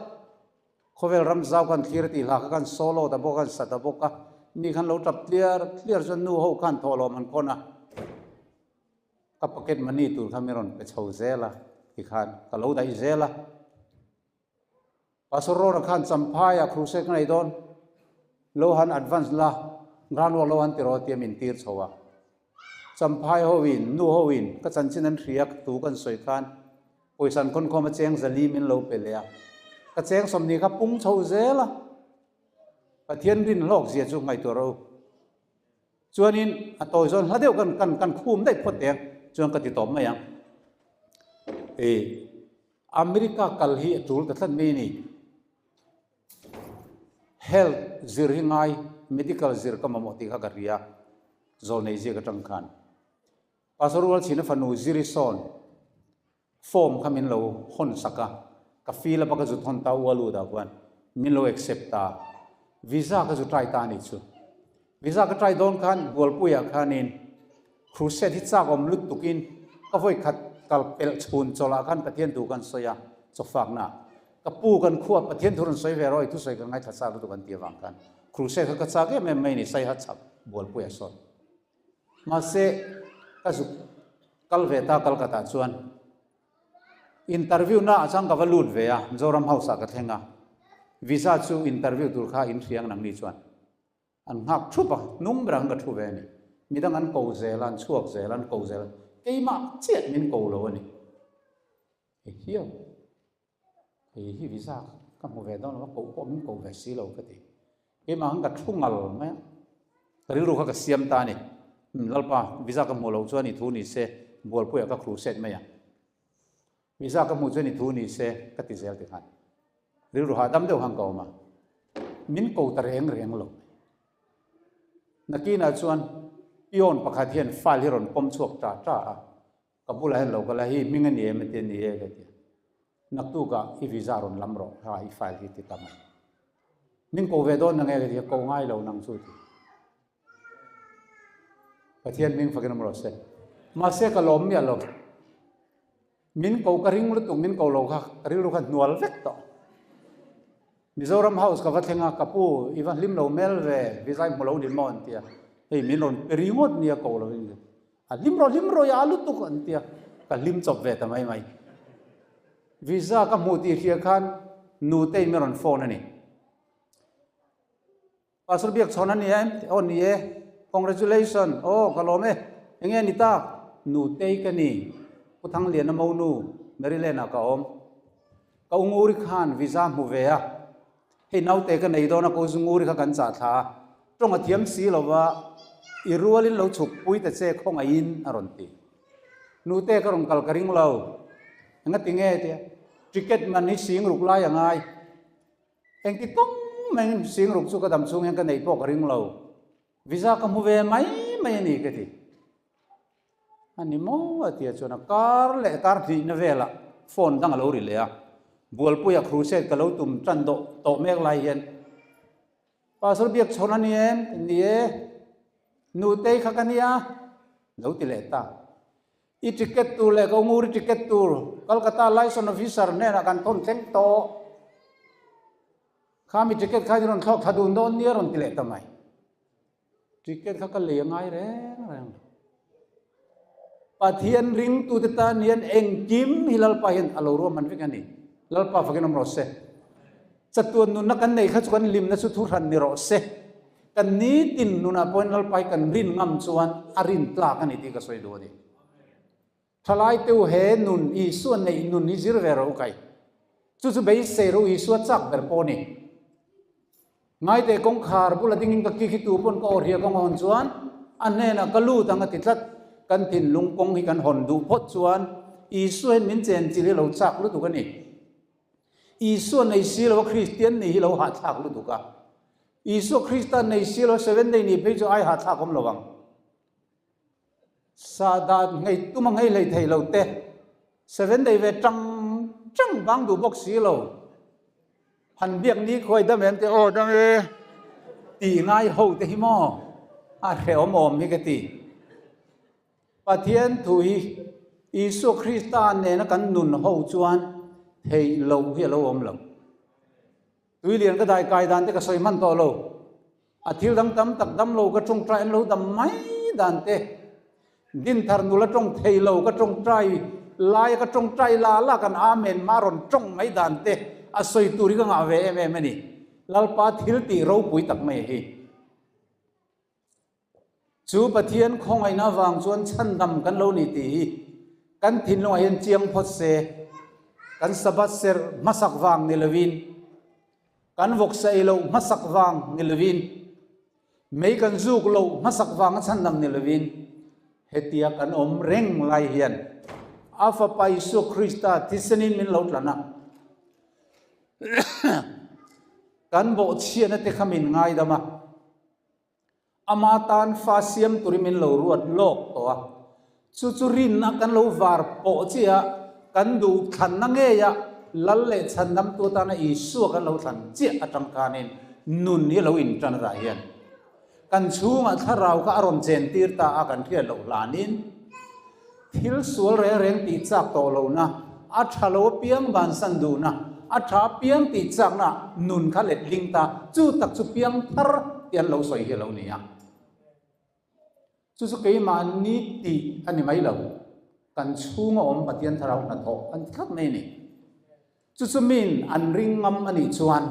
khawvel ram zau khan thlir a tih hla kha khan solo ta bawk a, khan sa ta bawk a, mi khan lo tap tliar tliar chuan nu ho khan thawhlawm an khawn a, ka pocket money tur kha mi rawn pe chho zel a tikhan ka lo daih zel a. Pastor Rona khan Champhai ah crusade ka nei dawn, lo han advance la, ground work lo han ti rawh tia min tir chho a. Champhai ho in, nu ho in ka chanchin an hria thu kan sawi khan pawisa an khawn khawm a cheng zali min lo pe leh a. Ka cheng 20 kha pung chho zel a. Pathian rin hlawk zia chu ngaihtuah rawh u. Chuanin a tawi zawn hla deuh kan kan kan khum daih phawt teh ang. Chuan ka ti tawp mai ang. E America kal hi a tul ta tlat mai a ni. Health zir hi ngai, medical zir ka mamawh tih kha ka hria, zawlnei ziak atang khan. Pastor Rualchhina fanu Ziri sawn form kha min lo hawn sak a, ka fill up a ka zut hawn ta ual ut ah khuan min lo accept ta. Visa ka zu try ta a nih chu. Visa ka try dawn khan Bualpuiah khanin crusade hi chak awm lutukin ka vawi khat kal pelh chhun chawlh ah khan Pathian thu kan sawi a, chawfakna ah. Ka pu kan khuaa Pathian thu rawn sawi ve rawh i thusawi ka ngaithla chak lutuk an tih avang khan crusade kha ka chak em em mai a ni, Saiha chhak Bualpuiah sawn. Mahse, ka zuk kal ve ta Kolkata chuan interview na ah chuan ka va lut ve a, Mizoram House ah ka thleng a, visa chu interview tur kha in hriang nangni chuan an nghak thup a, hnung berah khan ka thu ve a ni. Midang an ko zel a, an chhuak zel a, an ko zel a, keimah chiah min ko lo a ni. Ehiau. Hei hi visa ka hmu ve dawn lo a, koh pawh min ko ve si lo ka ti. Keimah khan ka thu ngal mai a, ka rilru kha ka siam ta a ni. Lalpa, visa ka hmuh loh chuan i thu ni se, Bualpuiah ka crusade mai ang. Visa ka hmuh chuan i thu ni se ka ti zel tikhan. Rilru hahdam deuh khan ka awm a, min ko ta reng reng lo mai. Nakinah chuan peon pakhat hian file hi rawn pawm chhuak ta ta a, Ka bulah hian lo kal a, hei hming a ni em a ti a, ni e ka ti a. Naktukah i visa rawn lam rawh, ha i file hi ti ta mai. Min ko ve dawn nang e ka ti a, ko ngai lo nang chu ti. Pathian hming fakin awm rawh se. Mahse ka lawm miah lo. Min ko ka ring lutuk, min ko lo kha, ka rilru kha hnual vek tawh. Mizoram House ka va thleng a, ka pu i va hlim lo mel ve, visa i hmu lo ni maw an ti a. Hei min rawn pe ringawt nia ko lo in. A hlim rawh hlim rawh i a lutuk an tia, ka hlim chawp ve ta mai mai. Visa ka hmuh tih hria khan nutei mi rawn phone a ni. Pastor Biakchhawn a ni em? Aw ni e. Congratulation. Aw ka lawm e. Enge ni tak? Nutei ka ni. Pu Thangliana Monu, Maryland ah ka awm. Ka Unguri khan visa hmu ve a. Hei naute ka nei dawn a, ka Uzunguri kha kan chah thla a. Tawng a thiam si lo va, i rualin lo chhuk pui ta che khawngaihin a rawn ti. Nute ka rawn kal ka ring lo. Engati nge tia ticket man hi sing ruk lai a ngai. Engti kawng maiin sing ruk chu ka dam chhung hian ka neih pawh ka ring lo. Visa ka hmu ve mai mai a ni ka ti. A ni maw a tia chuan a kar leh kar hnihna velah phone dang a lo ri leh a. Bualpuia crusade ka lo tum tan dawh tawh mek lai hian Pastor Biakchhawn a ni em? Ni e. Nutei kha ka nia. Lo ti leh ta. I ticket tur leh ka unguri ticket tur Kolkata Liaison Officer hnenah kan thawn thleng tawh. Khami ticket kha i rawn thlawk thla dun dawn nia rawn ti leh ta mai. Ticket kha ka lei a ngai reng reng lo. Pathian ringtute tan hian engkim hi Lalpa hian a lo ruahman vek a ni. Lalpa fakin awm rawh se. Chatuan nunna kan neih kha chu kan limna chu thuhran ni rawh se. Kan nitin nunah pawhin Lalpa hi kan rin ngam chuan a rin tlak a ni tih ka sawi duh a ni. Thalai teu he nun Isua neih nun hi zir ve rawh u kai. Chu chu beisei rawh u Isua chak ber pawh ni. Ngaite kawngkhar bula dingin ka kik hi tu pawn ka awrhia kawng a hawn chuan a hnenah ka lut ang a ti tlat. Kan thinlung kawng hi kan hawn duh phawt chuan Isua hian min chenchilh hi lo chak lutuk a ni. Isua nei si lo a Kristian nih hi lo hahthlak lutuk a. Isua Krista nei si lo a Seventh Day nih phei chu ai hahthlak awm lo ang. Sahdah nghei tum a nghei hlei thei lo te, Seven day ve tang tang bang duh bawk si lo. Han biak ni khuai dam em te aw dam e tih ngai ho te hi maw a hrehawm awm hi ka ti. Pathian thu hi Isua Krista nena kan nun ho chuan theih loh hi a lo awm lo. Tuilian ka dai kai dan te ka sawi hman tawh lo. A thil dang tam tak dam lo ka tawngtai an lo dam mai dan te, Dinthar nula tawng thei lo ka tawngtai laia ka tawngtai la la kan Amen ma rawn tawng mai dan te a sawi tur hi ka ngah ve em em a ni. Lalpa thil tih ropui tak mai hi. Chu Pathian khawngaihna avang chuan chhandam kan lo ni tih hi kan thinlungah hian chiang phawt se, kan Sabbath serh hmasak vang ni lovin, kan vawksa ei loh hmasak vang ni lovin, mei kan zuk loh hmasak vanga chhandam ni lovin. Hetia kan awm reng lai hian a Fapa Isua Krista thisenin min lo tlan a. Kan bawhchhiatna te kha min ngaidam a. Ama tan fa siam turin min lo ruat lawk tawh a. Chu chu rinna kan lo var pawh chiah a, kan duh thlanna ngeia Lal leh Chhandamtu atana Isua kan lo thlan chiah atang khanin nun hi a lo intan atah hian kan chhungah thlarau kha a rawn chentir ta a kan hriat loh hlanin thil sual reng reng tih chak tawh lohna, a tha lo apiang bansan duhna, a tha apiang tih chakna nun kha let ling ta, chu tak chu piang thar tih an lo sawi hi a lo ni a. Chu chu keimahni tih a ni mai lo, kan chhunga awm Pathian Thlarau hnathawh an ti tlat mai a ni. Chu chu min an ring ngam a nih chuan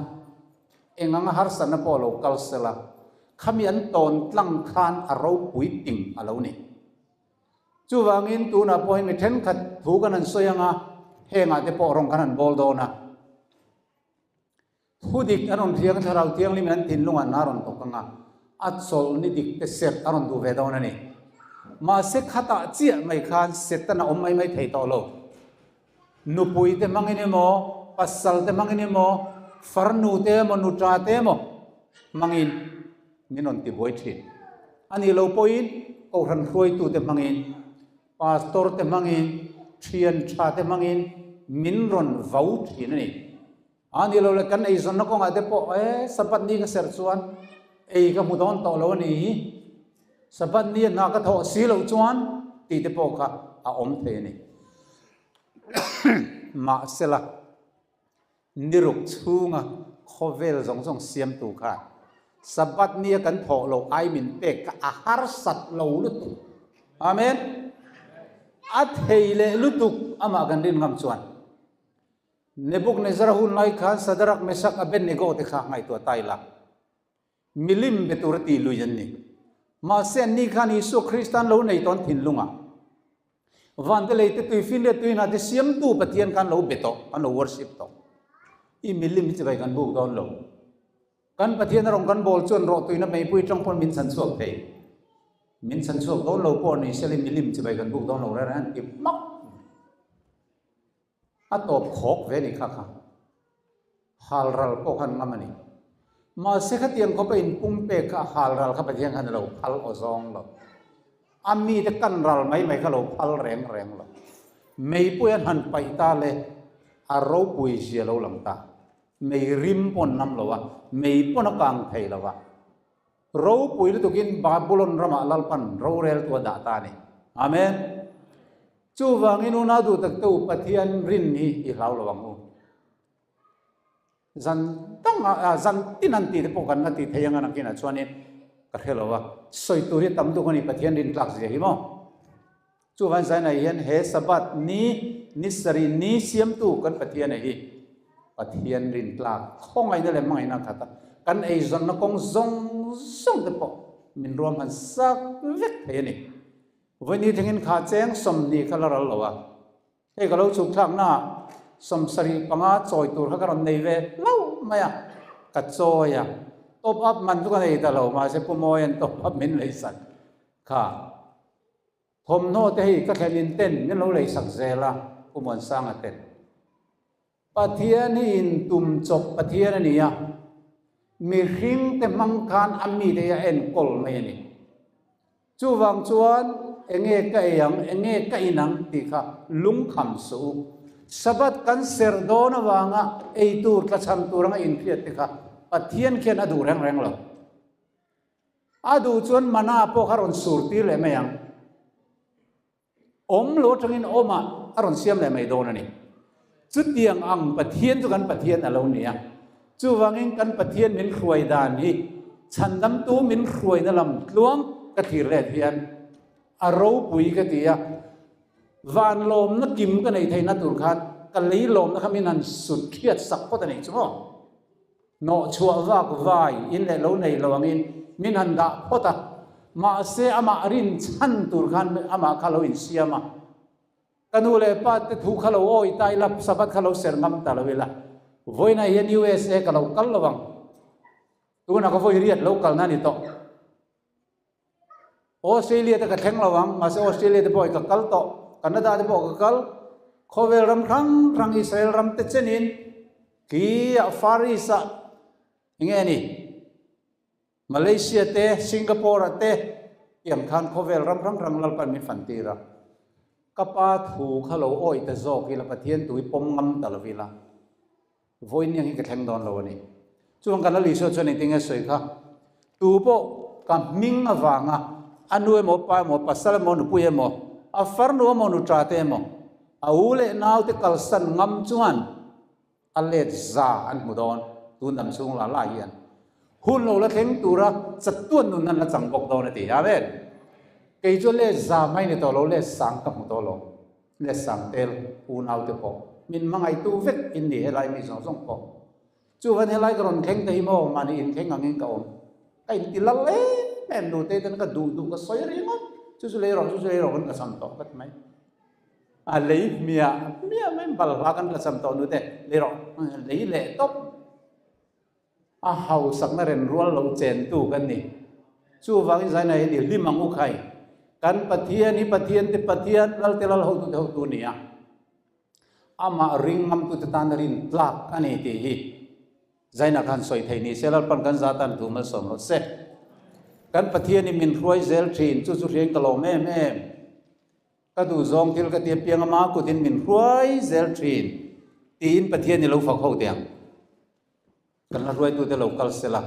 eng anga harsatna pawh lo kal sela, khami an tawn tlang khan a ropui ting a lo ni. Chuvangin tunah pawh hi mi thenkhat thu kan han sawi ang a, hengah te pawh rawng kan han bawl dawn a. Thu dik an rawn hriang a, Thlarau Thianghlimin an thinlungah hna a rawn thawk ang a, a chawlhni dik te serh a rawn duh ve dawn a ni. Mahse khatah chiah mai khan Satan a awm mai mai thei tawh lo. Nupui te hmangin emaw, pasal te hmangin emaw, farnu te emaw, nuṭa te emaw hmangin min rawn tibuai ṭhin. A nih lo pawhin Kohhran hruaitute hmangin, Pastor te hmangin, ṭhian ṭha te hmangin min rawn vau ṭhin a ni. A nih lo le kan eizawnna kawngah te pawh e Sabbath ni ka serh chuan ei ka hmu dawn tawh lo a ni hi, Sabbath ni a hna ka thawh si loh chuan tih te pawh kha a awm thei a ni. Mahsela, niruk chhunga khawvel zawng zawng siamtu khan Sabbath nia kan thawh loh ai min pek kha a harsat lo lutuk. Amen. A thei leh lutuk amah kan rin ngam chuan. Nebuchadnezzar hun lai khan Sadarak, Mesak, Abednego te kha ngaihtuah ta ila. Milim be tur a ti lui an ni. Mahse anni khan Isua Krista an lo nei tawn thinlungah van te lei te tui fin leh tui hna te siamtu Pathian khan lo be tawh, an lo worship tawh. I milim hi chibai kan buk dawn lo. Kan Pathian a rawn kan bawl chuan rawh tuina meipui tang pawn min chhan chhuak thei. Min chhan chhuak dawn lo pawh ni sela i milim chibai kan buk dawn lo reng reng an ti hmak. A tawp khawk ve ni kha kha. Hal ral pawh khan ngam a ni. Mahse khatiang khawpa inpum pek kha hal ral kha Pathian khan a lo phal aw zawng lo. A mite kan ral mai mai kha lo phal reng reng lo. Meipui an han paih ta le a ropui zia lo lang ta. Mei rim pawn nam lo a, mei pawn a kang thei lo a. Ropui lutukin Babulon ramah Lalpan roreltu a dah ta a ni. Amen. Chuvangin unau duh tak te u Pathian rin hi i hlau lo ang u. Zan dangah, zan tin an tih te pawh kan la ti thei ang a nakinah chuanin ka hre lo a. Sawi tur hi tam duk a ni Pathian rin tlak zia hi maw. Chuvangin zainah hian he Sabbath ni, ni sarih ni siamtu kan Pathian a hi Pathian rin tlak khawngaihna leh hmangaihna a khat a, kan eizawnna kawng zawng zawng te pawh min ruahman sak vek thei a ni. Vawiin thlengin kha cheng 20 kha la ral lo a, hei ka lo chhuk thlaknaah 75 chawi tur kha ka rawn nei ve hlauh mai a, ka chawi a, top up man chu ka nei ta lo, mahse Pu Mawia'n top up min leisak kha. Thawmhnaw te hei ka thlen in ten min lo leisak zel a, Pu Muansanga ten. Pathian hi in tum chawp Pathian a ni a, mihring te hmang khan a mite hi a enkawl mai a ni. Chuvang chuan enge ka ei ang, enge ka in ang tih kha lungkham suh u. Sabbath kan serh dawn avanga ei tur tlachham tur anga inhriat te kha Pathian khian a duh reng reng lo. A duh chuan mana pawh kha rawn sur tir leh mai ang. Awm lo atangin awmah a rawn siam leh mai dawn a ni. Chutiang ang Pathian chu kan Pathian a lo ni a. Chuvangin kan Pathian min hruai dan hi chhandamtu min hruaina lam tluang ka thlir let hian a ropui ka ti a. Van lawmna kim ka neih theihna tur khan ka lei lawmna kha min han sut hriat sak phawt a nih chu maw? Hnawhchhuah vak vai in leh lo nei lo angin min han dah phawt a, mahse amah rin chhan tur khan amah kha lo insiam a. Ka nu leh pa te thu kha lo awi ta ila, Sabbath kha lo ser ngam ta lo ila, vawiinah hian USA ka lo kal lo ang, tunah ka vawi riat lo kalna a ni tawh. Australia te ka thleng lo ang, mahse Australia te pawh hi ka kal tawh, Canada te pawh ka kal, khawvel ram hrang hrang Israel ram te chenin khi ah Far East ah enge a ni Malaysia te Singapore ah te tiang khan khawvel ram hrang hrang Lalpan min fan tir a, ka pa thu kha lo awih ta zawk ila Pathian thu hi pawm ngam ta lo ila. Vawiin hi ka thleng dawn lo a ni. Chuan kan Lal Isua chuan engtin nge sawi kha? Tu pawh ka hming avanga a nu emaw, pa emaw, pasal emaw, nupui emaw, a farnu emaw, nuṭa te emaw, a u leh naute kalsan ngam chuan a let za an hmu dawn tun dam chhung la la hian hun lo la thleng tura chatuan nun an la chang bawk dawn a ti. Amen. Kei chu let za mai ni tawh lo, let sang ka hmu tawh lo. Le Sangtel unaute pawh min hmangaihtu vek in ni helai mi zawng zawng pawh. Chuvan helai ka rawn thleng te hi maw mahni inthleng angin ka awm. Ka inti lal em em nute ten ka duh duh ka sawi ringawt chu chu lei rawh chu chu lei rawh kan ka cham tawh ka ti mai. A lei hmiah hmiah mai balhla kan la cham tawh nute lei rawh lei leh tawp. A hausakna ren rual lo chentu kan ni. Chuvangin Zaina hian i hlim ang u khai. Kan Pathian hi Pathian te Pathian, Lal te Lal hotu te hotu a ni a. Amah ring ngamtute tan rin tlak a ni tih hi Zaina khan sawi thei ni se, Lalpan kan za tan thu malsawm rawh se. Kan Pathian in min hruai zel thin, chu chu hriain ka lawm em em. Ka duhzawng thil ka ti apiang ama kutin min hruai zel thin tiin Pathian i lo fak ho teh ang. Kan hla hruaitute lo kal sela.